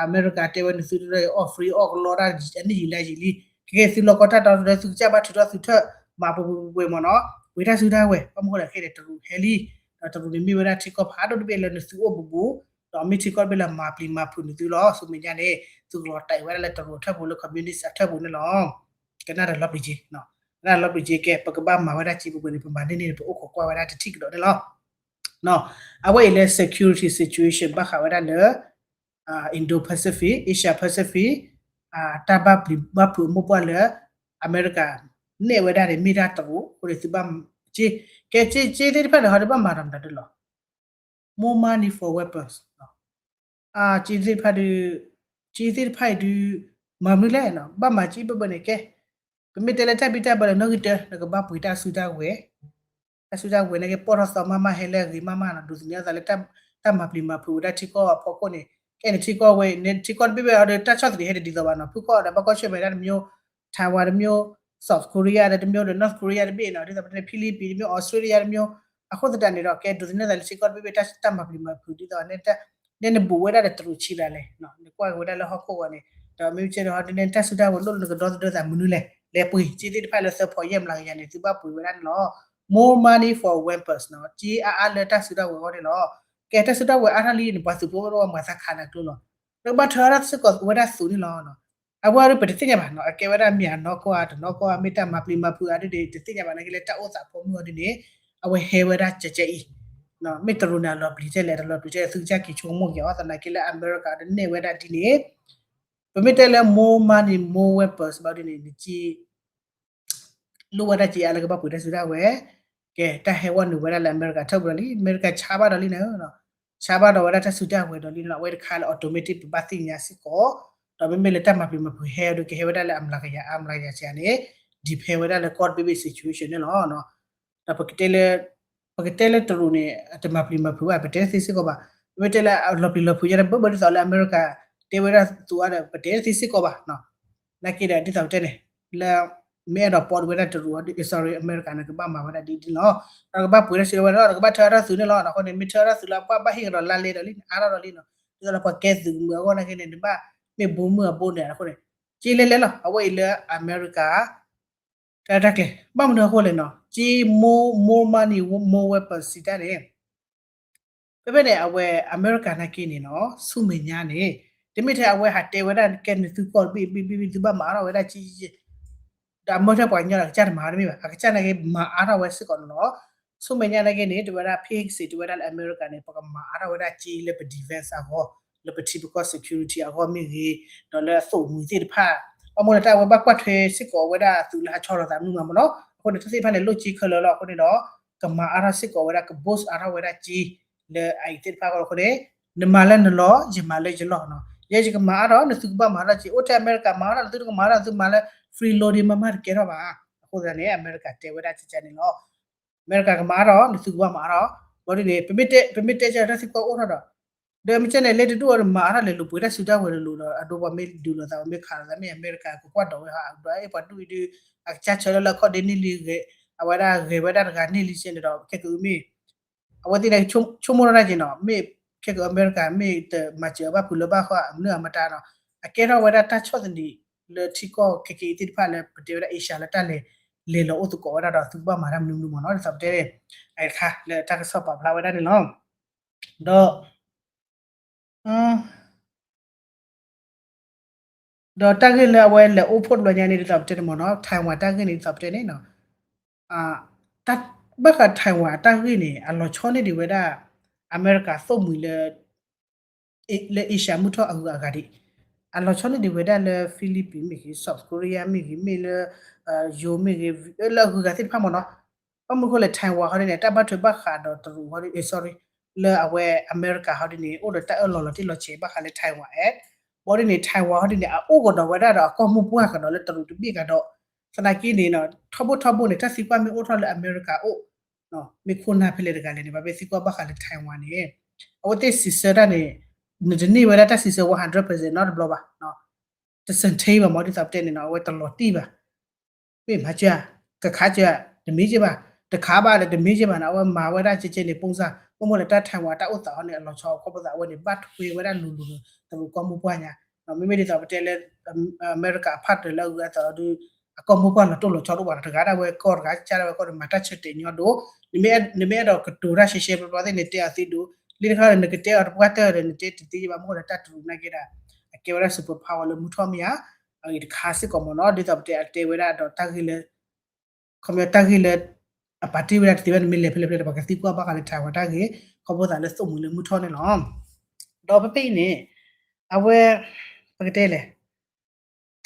အမဲရကၤတဲဝဲန့ၣ် သုတရၢအီၣ် free အီၣ်ကလီတၢ်အနံၣ်ယံာ်လၢယံာ်လံ, ခဲခဲသုလီၢ်ကီၢ်တၢ်တီဒီး သုကစၢ်ဘၣ်ထုးထီၣ်သုထၢၣ် မၤပှဲၤပှဲၤပှဲၤပှဲၤမ့ၢ်နီၤ, ပှ့ၤတၢ်စုတၢ်ဝဲၤ ဘၣ်မနုၤဃိလဲၣ်ခဲအံၤန့ၣ် တရူးဟဲလံ, ဒီးတရူးန့ၣ်မ့ၢ်ဝဲဒၣ်ထံကီၢ်ဖးဒိၣ်တဘ့ၣ်လၢနသုအိၣ်ဘူးဘူး, ဒီးမ့ၢ်ထံကီၢ်တဘ့ၣ်လၢမၤပျံၤမၤဖုးနသုလီၤ, ဆူမဲာ်ညါန့ၣ် သုကလီၤတဲာ်ဝဲဒၣ်လၢတရူးအထၢၣ်ပူၤလၢ communist အထၢၣ်ပူၤန့ၣ်လီၤ, ကနၣ်ဒီးလီၤပျံၤက့ၤ, ကနၣ်ဒီးလီၤပျံၤက့ၤကဲ ပကဘၣ်မၤဝဲဒၣ်က့ ပပှဲၤန့ၣ် ပမၤန့ၢ်န့ၣ် ပအိၣ်ခိးကွၢ်ဝဲဒၣ်တထံၣ်ကဒီးန့ၣ်လီၤ. အဝဲအံၤလၢ security situation ဘၣ်ဃးဝဲဒၣ်လၢ Indo-Pacific, Asia Pacific တၢ်ဘၣ်ပျံၤဘၣ်ဖုးအမိၢ်ပှၢ်လၢ အမဲရကၤနဲၣ်ဝဲဒၣ်န့ၣ် မ့ၢ်ဒၣ်တရူးအဃိန့ၣ် သုဘၣ်က့, ကဲက့သ့ၣ်တဖၣ်န့ၣ် ဟီဒုးဘၣ်မၤတၢ်မတၤဒုလီၤ more money for weapons က့သ့ၣ်တဖၣ်ဒုး, က့သ့ၣ်တဖၣ်အံၤဒုး မၤမနုၤလဲၣ်, ဘၣ်မၤက့ဘၣ်ဘၣ်န့ၣ်ကဲ, ပမ့ၢ်တဲလၢတၢ်ဘံၣ်တၢ်ဘၢလၢနီၣ်ဂံၢ်တၢ နကဘၣ်ပှ့ၤတၢ်စုတၢ်ဝဲၤ, တၢ်စုတၢ်ဝဲၤန့ၣ်က့ ပီၣ်ထီၣ်သီမးမးဟဲလၢအဂ့ၤမးမးနီၤ, ဒိးသန့ၤအသးလၢ တၢ်မၤပျံၤမၤဖုးဝဲဒၣ်ထံကီၢ်အဖီခိၣ်န့ၣ်, ကဲန့ၣ်ထံကီၢ်ဝဲန့ၣ် ထံကီၢ်တဘ့ၣ်ဘၣ်ဒီး တၢ်ဆီၣ်သနံးဟဲတဒ်သိးဘၣ်နီၤ, ဖုၣ်ကီၢ်ဒီးဘၣ်ကီၢ်ဆၢၣ်မဲာ်ဒၣ်တမျိုး, Taiwan တမျိုး, South Korea ဒီးတမျိုးဒီး North Korea တဘ့ၣ်နီၤ, ဒ်သိးပတဲန့ၣ် Philippines တမျိုး, Australia တမျိုး, အဃိသတးန့ၣ်ဒီး ကဲဒိးသန့ၤသးလၢထံကီၢ်တဘ့ၣ်ဘၣ် တၢ်မၤပျံၤမၤဖုးဒ်သိး နဲနဘူးဝဲဒၣ်ဒီးတရူးဆံးဒၣ်လဲၣ်, နကွၢ်က့ၤဝဲဒၣ်လၢဟီၣ်ခိၣ်ဂီၤန့ၣ်, ဒီးမ့ၢ်ကဲဒီး ဟီဒ်န့ၣ်တၢ်စုတၢ်ဝဲၤလိၣ်လၢနကဒီသဒၢသးမနုၤလဲၣ်, လဲၤပှ့ၤက့သ့ၣ်တဖၣ်လၢသၢဖီယဲၢ်မျးကယၤန့ၣ် သုဘၣ်ပှ့ၤဝဲဒၣ်န့ၣ်လီၤ, more money for weapons နီၤ, က့အါအါလၢတၢ်စုတၢ်ဝဲၤအဂီၢ်န့ၣ်လီၤ, ကဲတၢ်စုတၢ်ဝဲၤအါထီၣ်လံန့ၣ် ပှၤသုးဖိမ့ၢ်တအိၣ်ပှၤမၤသးခးနၤကျိလီၤ, နကဘၣ်ထၢထီၣ်စ့ၢ်ကီးဝဲဒၣ်သုးန့ၣ်လီၤ အဝဲဒၣ်ပတသ့ၣ်ညါဘၣ်နီၤ, အကဲဝဲဒၣ်မ့ၢ်အနီၢ်ကီၢ်ဧါ တနီၢ်ကီၢ်ဧါ မ့ၢ်တၢ်မၤပျံၤမၤဖုးဧါဒ်န့ၣ် တသ့ၣ်ညါဘၣ်နာ်က့လၢတၢ်အိၣ်သးဖိမုၣ်အီၤဒ်န့ၣ်, အဝဲဟဲဝဲဒၣ်ကဲကဲအံၤ, မ့ၢ်တရူးန့ၣ်အလီၤပျံၤထဲလဲၣ် တလီၤပျံၤထဲလဲၣ် သုကစၢ်က့ၤဆိကမိၣ်က့ၤအီၤ သနာ်က့လၢအမဲရကၤဒီးနဲၣ်ဝဲဒၣ်ဒ်န့ၣ်, ပမ့ၢ်တဲလၢ more money more weapons ဘၣ်ဒ်န့ၣ် နက့ လိၣ်ဝဲဒၣ်က့အါလၢကဘၣ်ပှ့ၤတၢ်စုတၢ်ဝဲၤ, ကဲတၢ်ဟဲဝဲနုာ်ဝဲဒၣ်လၢအမဲရကၤထၢၣ်ပူၤဒီးလံ အမဲရကၤဆါဘၣ်ဒီးလံန့ၣ်, ဆါဘၣ်ဒီးဝဲဒၣ်တၢ်စုတၢ်ဝဲၤဒီးလံန့ၣ် အဝဲတခါလၢ automatic ပဘၣ်သ့ၣ်ညါစ့ၢ်ကီး, ဒီးမ့မ့ၢ်လၢတၢ်မၤပျံၤမၤဖုးဟဲဒီးကဟဲဝဲဒၣ်လၢအမျးကယၤအါမျးကယၤစ့ၢ်န့ၣ်, depend ဝဲဒၣ်လၢကီၢ်တဘ့ၣ်ဘ့ၣ် situation န့ၣ်လီၤ. ဒီးပကတဲလၢ ပကတဲလၢတရူးန့ၣ် အတမၤပျံၤမၤဖုးဘၣ် ပတဲတသ့စ့ၢ်ကီးဘၣ်, ပမ့ၢ်တဲလၢအလီၤပျံၤလီၤဖုးယါဒီး ဘၣ်ဘၣ်ဒ်သိးလၢအမဲရကၤ တဲဝဲဒၣ်သူအါဒီး ပတဲတသ့စ့ၢ်ကီးဘၣ်, နာ်က့ဒီးဒ်သိးပတဲန့ၣ်, လၢ မ့ၢ်အဲၣ်ဒိးပီၣ်ဝဲဒၣ်တရူး sorry အမဲရကၤန့ၣ် ကဘၣ်မၤဝဲဒၣ်ဒ်န့ၣ်လီၤ. ဒီးကဘၣ်ပှ့ၤတၢ်စုတၢ်ဝဲၤဒီး ကဘၣ်ထၢထီၣ်သုးန့ၣ်လီၤ. အဃိန့ၣ် မ့ၢ်ထၢထီၣ်သုးလၢပှၤဘၣ်ဟ့ၣ်ကဒီးလါလဲဒီးလံန့ၣ် အါထီၣ်ဒီးလံန့ၣ်, ဒ်သိးလၢပှၤကဲသုးမုၢ်အဂီၢ်နာ်က့န့ၣ် နဘၣ်မ့ၢ်ဘိမုၢ်အဘိန့ၣ် အဃိန့ၣ် က့လဲၤလဲၤလီၤ. အဝဲအံၤလၢအမဲရကၤ တၢ်တၢ်ကျဲၤ ဘၣ်မနုၤအဃိလဲၣ်နီၤ, က့ more, more money, more weapons စံးတၢ်န့ၣ် ဖဲဖဲန့ၣ် အဝဲအမဲရကၤနာ်က့န့ၣ်နီၤ ဆူမဲာ်ညါန့ၣ် တမ့ၢ်ထဲအဝဲဟးတဲဝဲဒၣ် ကဲနသုကီၢ်တဘ့ၣ်ဘ့ၣ်ဘ့ၣ် သုဘၣ်မၤအါထီၣ်ဝဲဒၣ်က့ ဒီးအမၢထဲပှၤကညီဒီး အကစၢ်တမၤအါတမ့ၢ်ဘၣ်, အကစၢ်နာ်က့မၤအါထီၣ်ဝဲစ့ၢ်ကီးန့ၣ်လီၤ. ဆူမဲာ်ညါနာ်က့န့ၣ် တဝဲဒၣ် Pete Hegseth တဝဲဒၣ်လၢအမဲရကၤန့ၣ် ပကမၤအါထီၣ်ဝဲဒၣ်က့လၢပ defense အဂီၢ်, လၢပထံပကီၢ် security အဂီၢ်မ့ၢ်ဂ့ၤ, ဒီးလၢအသိၣ်မှံၤသ့ၣ်တဖၣ်, ဘၣ်မနုၤလၢတၢ်အဝဲဘၣ်ကွၢ်ထွဲစ့ၢ်ကီးဝဲဒၣ်သုးလၢဟးဆီလီၤသးမုၢ်မးမ့ၢ်နီၤ, အဃိန့ၣ် တၢ်သ့ၣ်တဖၣ်န့ၣ် လိၣ်က့ခဲလၢာ်လီၤ. အဃိန့ၣ်ဒီး ကမၤအါထီၣ်စ့ၢ်ကီးဝဲဒၣ် က boost အါထီၣ်ဝဲဒၣ်က့ လၢအအံၤသ့ၣ်တဖၣ်အဂီၢ်အဃိန့ၣ် နမၤလၢနလီၢ် ယမၤလၢယလီၢ်နီၤ, ယဲယကမၤအါထီၣ် နသုကဘၣ်မၤအါထီၣ်က့, အိၣ်ထဲအမဲရကၤမၤအါထီၣ် နသုတကမၤအါထီၣ် နသုမၤလၢ free loading မးမးတကဲထီၣ်ဘၣ်. အဃိသတးန့ၣ် အမဲရကၤတဲဝဲဒၣ်ကကန့ၣ်လီၤ. အမဲရကၤကမၤအါထီၣ် နသုကဘၣ်မၤအါထီၣ်, ဘၣ်ဒ်န့ၣ် ပမ့ၢ်တဲ ပမ့ၢ်တဲကဒီးတၢ်သံကွၢ်အိၣ်ထီၣ်ဒီး ဒီးမ့ၢ်ကဲန့ၣ် လၢတဒူၣ်အီၤဒီးမၤအါထီၣ်လဲၤလိာ်ပှ့ၤတၢ်စုတၢ်ဝဲၤလိၤဒီး အဒိပှၤမ့ၢ်ဒုးလိာ်သး ပှၤမ့ၢ်ခးလိာ်သး မ့ၢ်အမဲရကၤကကွၢ်ဒိးဝဲဟး ဒီးအဲၣ်ပှၤဒူၣ်အံၤဒုး အကစၢ်ဆၢလၢလၢအခီၣ်ဒ့န့ၢ်လံဂဲၤ အဝဲဒၣ်ဂဲၤဝဲဒၣ်တဂၤန့ၢ်လံစ့ၢ်န့ၣ်ဒီး ခဲကမ့ၢ် အဝဲသ့ၣ်န့ၣ် ဆိကမိၣ်ထီၣ်တၢ်က့ၤနီၤ မ့ၢ်ခဲကအမဲရကၤ မ့ၢ်တမၤစၢၤအဘၣ်ဖုးလၢဘၣ်ဃီ အမနုၤအမတၤနီၤ အကဲထီၣ်ဝဲဒၣ်တၢ်ဆီၣ်သနံး လၢထံကီၢ်ခဲကနံၣ်အံၤသ့ၣ်တဖၣ်လၢပတဲဝဲဒၣ် Asia လၢတၢ်လဲၤ လဲၤလီၤအိၣ်သကိးဝဲဒၣ်ဒီးသုကဘၣ်မၤတၢ်မနုၤမနုၤမ့ၢ်နီၤ ဒ်သိးပတဲ အခါလၢတၢ်ကစီၣ်ပာ်ဖျါဝဲဒၣ်န့ၣ်လီၤ. ဒီး ဒီးတၢ်ဂ့ၢ်လၢအဝဲလဲၤအိၣ်ဖှိၣ်တဘျီညါန့ၣ် ဒ်သိးပတဲန့ၣ်မ့ၢ်နီၤ Taiwan တၢ်ဂ့ၢ်န့ၣ် ဒ်သိးပတဲန့ၣ်နီၤ ဘၣ်ဃး Taiwan အတၢ်ဂ့ၢ်န့ၣ် အလီၤဆီန့ၢ်ဒံးဝဲဒၣ် အမဲရကၤသိၣ်မှံၤလၢ လၢ Asia မုၢ်ထီၣ်အဂုၤအဂၤဒံး အလီၤဆီန့ၢ်ဒံးဝဲဒၣ်လၢ Philippines မ့ၢ်ဂ့ၤ South Korea မ့ၢ်ဂ့ၤ မ့ၢ်လၢ ယိၤမ့ၢ်ဂ့ၤ လၢအဂုၤအဂၤသ့ၣ်တဖၣ်မ့ၢ်နီၤ ဘၣ်မနုၤအဃိလဲၣ် Taiwan ဟီဒ်န့ၣ် တၢ်ဘၣ်ထွဲဘၣ်ဃးဒီးတရူးဟီဒ် sorry လၢအဝဲအမဲရကၤဟီဒ်န့ၣ် အိၣ်ဒီးတၢ်အၢၣ်လီၤလီၤတံၢ်လီၤဆဲးဘၣ်ဃးလၢ Taiwan Act ဘၣ်ဒ်န့ၣ် Taiwan ဟီဒ်န့ၣ် အအိၣ်ကဒီးဝဲဒၣ်ဒီးအကီၢ်မိၢ်ပှၢ်ကဒီးလၢတရူးတဘ့ၣ်ကဒီး သနာ်က့န့ၣ် ထီဘိထီဘိန့ၣ် တၢ်သံကွၢ်မ့ၢ်အိၣ်ထီၣ်လၢအမဲရကၤအိၣ် မ့ၢ်ခိၣ်နၢ်ဖဲလဲၣ်တဂၤလဲၣ်န့ၣ် ပှၤမ့ၢ်သံကွၢ်ဘၣ်ဃးလၢ Taiwan န့ၣ် အဝဲသ့ၣ်စံးဆၢတၢ်န့ၣ် နတန့ၢ်ဝဲဒၣ်တၢ်စံးဆၢ one hundred percent နီတဘျီဘၣ် တစၢၣ်ထဲဘၣ်မ့ၢ်ဒ်သိးပတဲန့ၣ်နီၤ အဝဲတလီၤတံၢ်ဘၣ် မ့ၢ်မၤစၢၤ ကခးစၢၤ တမ့ၢ်က့ဘၣ် တခးဘၣ်ဒီးတမ့ၢ်က့ဘၣ်နီၤ အဝဲမၤဝဲဒၣ်ကဲကဲန့ၣ် ပုံစံ မ့ၢ်မ့ၢ်လၢတၢ် Taiwan တၢ်အိၣ်သးဟီန့ၣ် အလီၤဆီခီဖျိသးအဝဲန့ၣ် ဘၣ်ထွဲဝဲဒၣ်လိၤလိၤဒီး တရူးကီၢ်မိၢ်ပှၢ်ညါ မ့မ့ၢ်ဒ်သိးပတဲလၢ အမဲရကၤအဖၣ်တၢၢ်လၢအဂုၤအဂၤသးဒီး အကီၢ်မိၢ်ပှၢ်လီၤတိၢ်လီၤဆီတအိၣ်ဘၣ်နီၤ တဂၤဒၣ်ဝဲကီၢ်တဂၤ ကစၢ်ဒၣ်ဝဲကီၢ်ဒီး မၤတၢ်ဆၢတဲာ်ညီဒိၣ် နမ့ၢ်အဲၣ်ဒိးကတိၤတၢ်ရှဲရှဲဘျီဘျီသ့ၣ်န့ၣ် တဲအီၤသ့ဒိၣ် လၢတခါန့ၣ် နကတဲအီၤတပှၢ်တၢၢ်ဒီး နတဲတသ့ဘၣ် မ့ၢ်အိၣ်ဒီးတၢ်တရူးနာ်က့ဒီး အကဲဝဲဒၣ် super power လၢမုၢ်ထီၣ်မ့ၢ်ဧါ အဂ့ၢ်တခါစ့ၢ်ကီးမ့ၢ်နီၤ ဒ်သိးပတဲအတဲဝဲဒၣ်ဒီးတၢ်ဂ့ၢ်လၢ ခီပညီတၢ်ဂ့ၢ်လၢ အပာ်တ့ၢ်ဝဲဒၣ်တသ့ဝဲ နမ့ၢ်လဲၤဖဲလဲၣ်ဖဲလဲၣ်ဒီး ပှၤကသံကွၢ်ဘၣ်ဃးလၢ Taiwan တၢ်ဂ့ၢ် ခီဖျိသးလၢသိၣ်မှံၤလၢမုၢ်ထီၣ်န့ၣ်လီၤ. ဒီးဖဲဖဲအံၤန့ၣ် အဝဲ ပကတဲလဲၣ်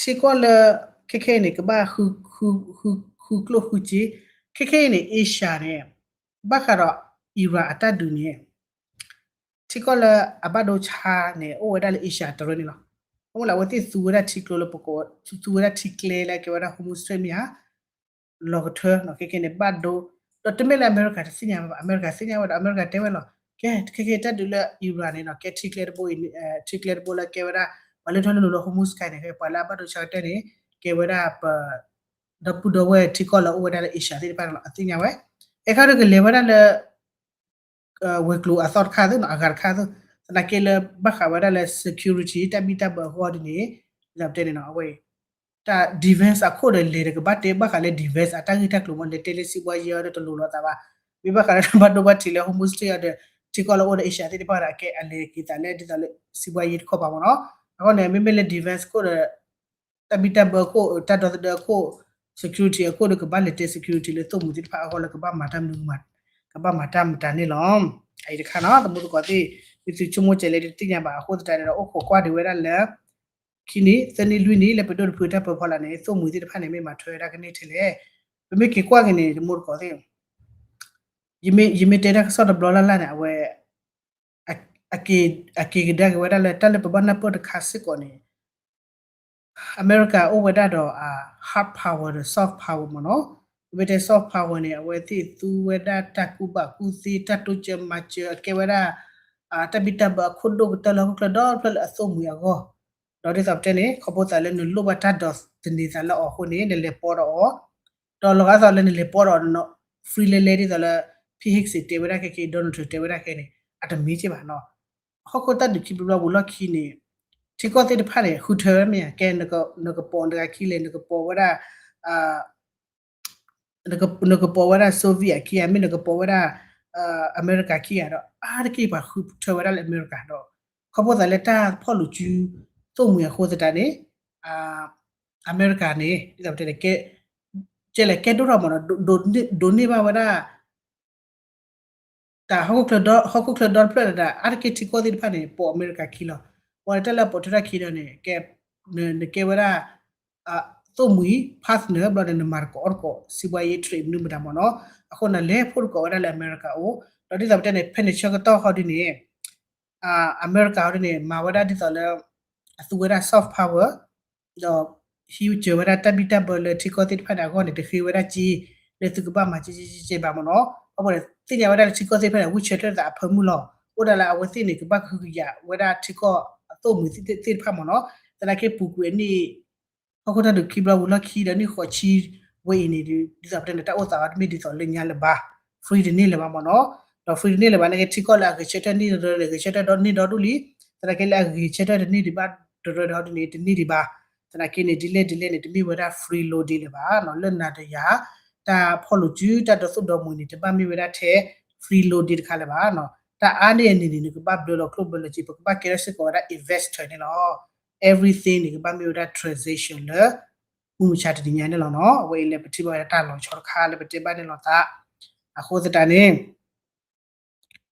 ထံကီၢ်လၢ ခဲခဲအံၤန့ၣ် ကဘၣ် ဃုကျိၣ်ဃုစ့ ခဲခဲအံၤန့ၣ် Asia န့ၣ် ဘၣ်ဃးဒီး Iran အတၢ်ဒုးန့ၣ် ထံကီၢ်လၢအဘၣ်ဒိဆါန့ၣ် အိၣ်ဝဲဒၣ်လၢ Asia တရၢန့ၣ်လီၤ. အဝဲလၢအဝဲသ့ၣ်သူဝဲဒၣ်ထံကျိလၢပကိး သူဝဲဒၣ်ထံကျဲလၢအကဲဝဲဒၣ် Hormuz Strait မ့ၢ်ဧါ လီၤကထၢ ခဲခဲန့ၣ် ဘၣ်ဒိ ဒီးတမ့ၢ်လၢအမဲရကၤတသ့ၣ်ညါဘၣ် အမဲရကၤသ့ၣ်ညါဝဲဒီး အမဲရကၤတဲဝဲလီၤ ကဲ ခဲခဲတၢ်ဒုးလၢ Iran န့ၣ်ဒီး ကဲထံကျဲတဘိအံၤ ထံကျဲတဘိလၢကဲဝဲဒၣ် ပှၤလၢထီၣ်လၢလိၤလၢ Hormuz ခါန့ၣ် ပှၤလၢအဘၣ်ဒိဆါကတၢၢ်န့ၣ် ကဲဝဲဒၣ်ပ ဒီပုၢ်ဒီဝဲၢ်ထံကီၢ်လၢအိၣ်ဝဲဒၣ်လၢ Asia သ့ၣ်တဖၣ်န့ၣ်လီၤ အသ့ၣ်ညါဝဲ အဲခါဒီးကလဲၤဝဲဒၣ်လၢ ဝဲၤကျိၤအသီတခါသ့ၣ်နီၤ အဂၤတခါသ့ၣ် သနာ်က့လၢဘၣ်ဃးဝဲဒၣ်လၢ security တၢ်ဘံၣ်တၢ်ဘၢအဂီၢ်ဒ်န့ၣ် ဒ်သိးပတဲန့ၣ်နီၤ အဝဲ တၢ် defense အခိၣ်ဒီးလဲၤဒီးကဘၣ်တဲဘၣ်ဃးလၢ defense အတၢ်ဂ့ၢ်တၢ်ကျိၤမ့ၢ် လဲၤတဲလၢစံးဘှါယဲအီၤဒီးတလိၤလိာ်သးဘၣ် မ့ၢ်ဘၣ်ဃးလၢဘၣ်ဒိဘၣ်ထံးလၢ Hormuz Strait အီၤဒီး ထံကီၢ်လၢအိၣ်ဒီး Asia သ့ၣ်တဖၣ်ဒီး အကဲအလဲၤက့ၤသးလၢဒ်သိးလၢ စံးဘှါယဲတခီပၤမ့ၢ်နီၤ အဃိန့ၣ် မ့မ့ၢ်လၢ defense ခိၣ်ဒီး တၢ်ဘံၣ်တၢ်ဘၢခိၣ် တၢ်ဒီသဒၢခိၣ် security အခိၣ်ဒီးကဘၣ်လဲၤတဲ security လၢသိၣ်မှံၤသ့ၣ်တဖၣ်အဂီၢ်လၢကဘၣ်မၤတၢ်မနုၤ ကဘၣ်မၤတၢ်မတၤန့ၣ်လီၤ. အအံၤတခါနီၤ သမူသကိးသ့ၣ် မ့ၢ်သုဆိကမိၣ်ကဲလဲၣ်တသ့ၣ်ညါဘၣ်အဃိသတးန့ၣ်ဒီး အိၣ်ခိးကွၢ်ဒံးဝဲဒၣ်လၢ ခံနံၣ် သၢနံၣ်လွံၢ်နံၣ်လၢပဒိၣ်တဖုတၢ်ပၢဖီလာ်န့ၣ် သိၣ်မှံၤသ့ၣ်တဖၣ်န့ၣ် မ့ၢ်မၤထွဲဝဲဒၣ်ကန့ၢ်ထဲလဲၣ်. ပမ့ၢ်က့ၤကွၢ်က့ၤန့ၣ် သမူသကိးသ့ၣ် ယမ့ၢ်တဲတၢ်ကစီၣ်တဘျီလၢ်လၢ်န့ၣ် အဝဲ အက့ၤကဒါက့ၤဝဲဒၣ်လၢ တၢ်လၢပဘၣ်နၢ်ပၢၢ်တခါစ့ၢ်ကီးန့ၣ် အမဲရကၤအိၣ်ဝဲဒၣ်ဒီး hard power ဒီး soft power မ့ၢ်နီၤ. ပမ့ၢ်တဲ soft power န့ၣ် အဝဲသ့ၣ်သူဝဲဒၣ်တၢ်ကူၣ်ဘၣ်ကူၣ်သ့ တၢ်တိစၢၤမၤစၢၤ အကဲဝဲဒၣ် တၢ်ဘံၣ်တၢ်ဘၢအခိၣ်ဒိၣ်ကတၢၢ်လၢဟီၣ်ခိၣ်ချၢဒီဖျၢၣ်လၢအသိၣ်မှံၤအဂီၢ် ဒီးဒ်သိးပတဲန့ၣ် ခီဖျိသးလၢနလိၣ်ဘၣ်တၢ်ဒီးသန့ၤသးလၢအီၤအဃိန့ၣ် နလဲၤပိာ်ဒီးအီၤ ဒီးလီၤဂာ်သိးလၢနလဲၤပိာ်ဒီး free လဲလဲဒ်သိးလၢ ဖံဟ့ၣ်စ့းတဲဝဲဒၣ်ခဲက့ၤ Donald Trump တဲဝဲဒၣ်ခဲန့ၣ် အတမ့ၢ်က့ဘၣ်နီၤ. ဟီၣ်ခိၣ်တၢ်ဒုးခံဘျီဘျီဝံၤလီၢ်ခံန့ၣ် ထံကီၢ်သ့ၣ်တဖၣ်န့ၣ် ဃုထၢဝဲမ့ၢ်ဧါ ကဲ နကပိာ်တဂၤခံလဲၣ် နကပိာ်ဝဲဒၣ် နကပိာ်ဝဲဒၣ် Soviet ခံဂၤ မ့ၢ်နကပိာ်ဝဲဒၣ် အမဲရကၤခံဂၤဒီး အါတက့ၢ်ပှၤဃုထၢဝဲဒၣ်လၢအမဲရကၤဒီး ခီဖျိသးလၢတၢ်ဖီၣ်လိာ်စု သိၣ်မှံၤအဃိသတးန့ၣ် အမဲရကၤန့ၣ် ဒ်သိးပတဲန့ၣ် ကဲ ကဲလဲၣ်ကဲဒိၣ်ထီၣ်မ့ၢ်ဒီး ဒိးန့ၢ်ဘၣ်ဝဲဒၣ် တၢ်ဟီၣ်ခိၣ်ချၢဒီ ဟီၣ်ခိၣ်ချၢဒီတဖျၢၣ်ဒီး အါတက့ၢ်ထံကီၢ်သ့ၣ်တဖၣ်န့ၣ် ပိာ်အမဲရကၤခံလီၤ. ပှၤတၢ်လၢအပိာ်ထွဲထီၣ်ခံဒီးန့ၣ် ကဲ နကဲဝဲဒၣ် သိၣ်မှံၤ partner ဘျီဒီးနမၤသကိးအီၣ်သကိး စံးဘှါယဲ trade မနုၤမတၤမ့ၢ်နီၤ. အဃိန့ၣ် လဲၤဖီၣ်သကိးဝဲဒၣ်လၢအမဲရကၤအိၣ် ဒီးဒ်သိးပတဲန့ၣ် ဖဲန့ၣ်ဆၢကတီၢ်ဟီဒ်န့ၣ် အမဲရကၤဟီဒ်န့ၣ် မၤဝဲဒၣ်ဒ်သိးလၢ အသူဝဲဒၣ် soft power ဒီး ဟံးစၢၤဝဲဒၣ်တၢ်ဘံၣ်တၢ်ဘၢလၢထံကီၢ်သ့ၣ်တဖၣ်န့ၣ်အဂီၢ်န့ၣ် တဃ့ဝဲဒၣ်က့ လၢသုကဘၣ်မၤက့က့က့က့ဘၣ်မ့ၢ်နီၤ. အဃိန့ၣ် သ့ၣ်ညါဝဲဒၣ်လၢထံကီၢ်သ့ၣ်တဖၣ်န့ၣ် ဝံၢ်ဆၢထၢၣ်သးအဖၢမုၢ်လီၤ. အိၣ်ဒၣ်လၢအဝဲသ့ၣ်န့ၣ် ကဘၣ်ကဟုကယာ်ဝဲဒၣ်ထံကီၢ်အသိၣ်မှံၤသ့ၣ်တဖၣ်မ့ၢ်နီၤ. သနာ်က့ပူၤကွံာ်အနံၣ် ဟီၣ်ခိၣ်တၢ်ဒုးခံဘျီဝံၤလီၢ်ခံဒီးနံၣ်ဃိးဆံဝဲအံၤန့ၣ် ဒ်သိးပတဲန့ၣ် တၢ်အိၣ်သးအီၤတမ့ၢ်ဒ်သိးလၢညါလၢၤဘၣ် free တန့ၢ်လၢၤဘၣ်မ့ၢ်နီၤ. ဒီး free တန့ၢ်လၢၤဘၣ်န့ၣ် ထံကီၢ်လၢအဂဲၤဆၢထၢၣ်န့ၢ်တရၢဒီး ဂဲၤဆၢထၢၣ်ဒီန့ၢ်ဒီဒူၣ်လံ. သနာ်က့လၢအဂဲၤဆၢထၢၣ်တန့ၢ်ဒံးဘၣ်တရၢဒီးဟီဒ်န့ၣ် တန့ၢ်ဒံးဘၣ်. သနာ်က့န့ၣ် ဒ်လဲၣ်ဒ်လဲၣ်န့ၣ် တမ့ၢ်ဝဲဒၣ် free loading လၢၤဘၣ်နီၤ. လၢနၤဒီးယၤ တၢ်ဖီၣ်လိာ်စု တၢ်ဒိးသူၣ်ဒိးမှံၤန့ၣ် တဘၣ်မ့ၢ်ဝဲဒၣ်ထဲ free loading တခါလၢၤဘၣ်နီၤ. တၢ်အါန့ၢ်အန့ၣ်န့ၣ် နကဘၣ်ဘျၢလီၤချိၣ်ဘျၢလီၤစ့ ပကဘၣ်ကဲထီၣ်စ့ၢ်ကီးဝဲဒၣ် investor န့ၣ်လီၤ. Everything န့ၣ် ကဘၣ်မ့ၢ်ဝဲဒၣ် transaction လၢ မုၢ်မဆါတနံၤညါန့ၣ်လီၤနီၤ. အဝဲအံၤလၢပထံၣ်ဘၣ်ဝဲဒၣ်တၢ်လီၤဆီတခါလၢပတဲဘၣ်န့ၣ်လီၤသး အဃိသတးန့ၣ်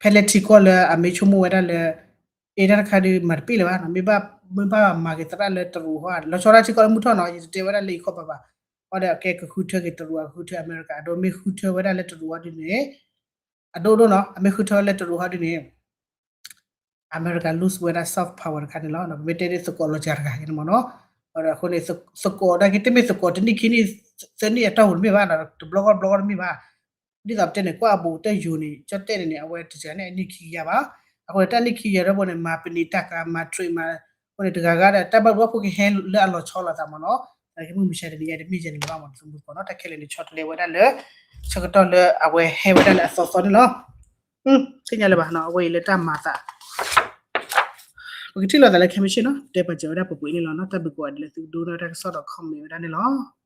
ဖဲလဲၣ်ထံကီၢ်လၢအမ့ၢ်ဆိကမိၣ်ဝဲဒၣ်လၢ အ့ တၢ်တခါဒီး မၤတပ့ၢ်လၢၤဘၣ်နီၤ. မ့ၢ်ဘၣ် မ့ၢ်ဘၣ်မၤက့ၤသရၣ်လၢတရူးဟီ လီၤဆီဒၣ်ထံကီၢ်လၢမုၢ်ထီၣ်နီၤ, ယတတဲဝဲဒၣ်လၢအံၤခီပၤဘၣ်. အီဒီးကဲကဃုထၢက့ၤတရူး အကဃုထၢအမဲရကၤ အဒိ မ့ၢ်ဃုထၢဝဲဒၣ်လၢတရူးဟီဒ်န့ၣ် အဒိဒိၣ်နီၤ, အမ့ၢ်ဃုထၢဝဲလၢတရူးဟီဒ်န့ၣ် အမဲရကၤ lose ဝဲဒၣ် soft power တခါန့ၣ်လီၤ. ပမ့ၢ်တဲဒ်သကိးလီၤစှၤတဂၤန့ၣ်မ့ၢ်နီၤ. အဃိန့ၣ် သကိးဒၣ်က့ၤ တမ့ၢ်သကိးတနံၣ်ခံနံၣ် သၢနံၣ်အတီၢ်ပူၤတမ့ၢ်ဘၣ်, တဘျီဃီတဘျီဃီတမ့ၢ်ဘၣ်. ဒ်သိးပတဲန့ၣ် ကွၢ်အဘူးကတၢၢ်ယိၤန့ၣ် ကၠီၣ်တဲၣ်န့ၣ်န့ၣ် အဝဲတစှၤန့ၣ်အနံၣ်ခံကယၤဘၣ်. အဃိန့ၣ် တၢ်နံၣ်ခံကယၤဒီးဘိန့ၣ် မၤပနံာ်တၢ်ကၤ မၤ trade မၤ အဃိန့ၣ် တဂၤဂၤဒီးတၢ်ဘၣ်ဘျီဖိကဟဲလၢအလီၤဆီလိာ်သးမ့ၢ်နီၤ. သနာ်က့မုၢ်မဆါတနံၤညါတမ့ၢ်ယဲန့ၣ်ဘၣ်မ့ၢ်နီၤ, သမူသကိးနီၤ. တၢ်ခဲလၢာ်န့ၣ် ဆီတလဲဝဲဒၣ်လၢ ဆၢကတီၢ်လၢအဝဲဟဲဝဲဒၣ်လၢအသီသီန့ၣ်လီၤ. သ့ၣ်ညါလၢၤဘၣ်နီၤ, အဝဲအံၤလၢတၢ်မၤသး ပကထံၣ်လိာ်သးလၢခဲမုၢ်ဆ့ၣ်နီၤ, တဲပာ်စၢၤဝဲဒၣ်ပှဲၤပှဲၤန့ၣ်လီၤနီၤ. တၢ်ဘျုးကိးဂၤဒဲးလၢသုကဒိကနၣ်တၢ်ကစီၣ်ဒီး comment ဝဲဒၣ်န့ၣ်လီၤ.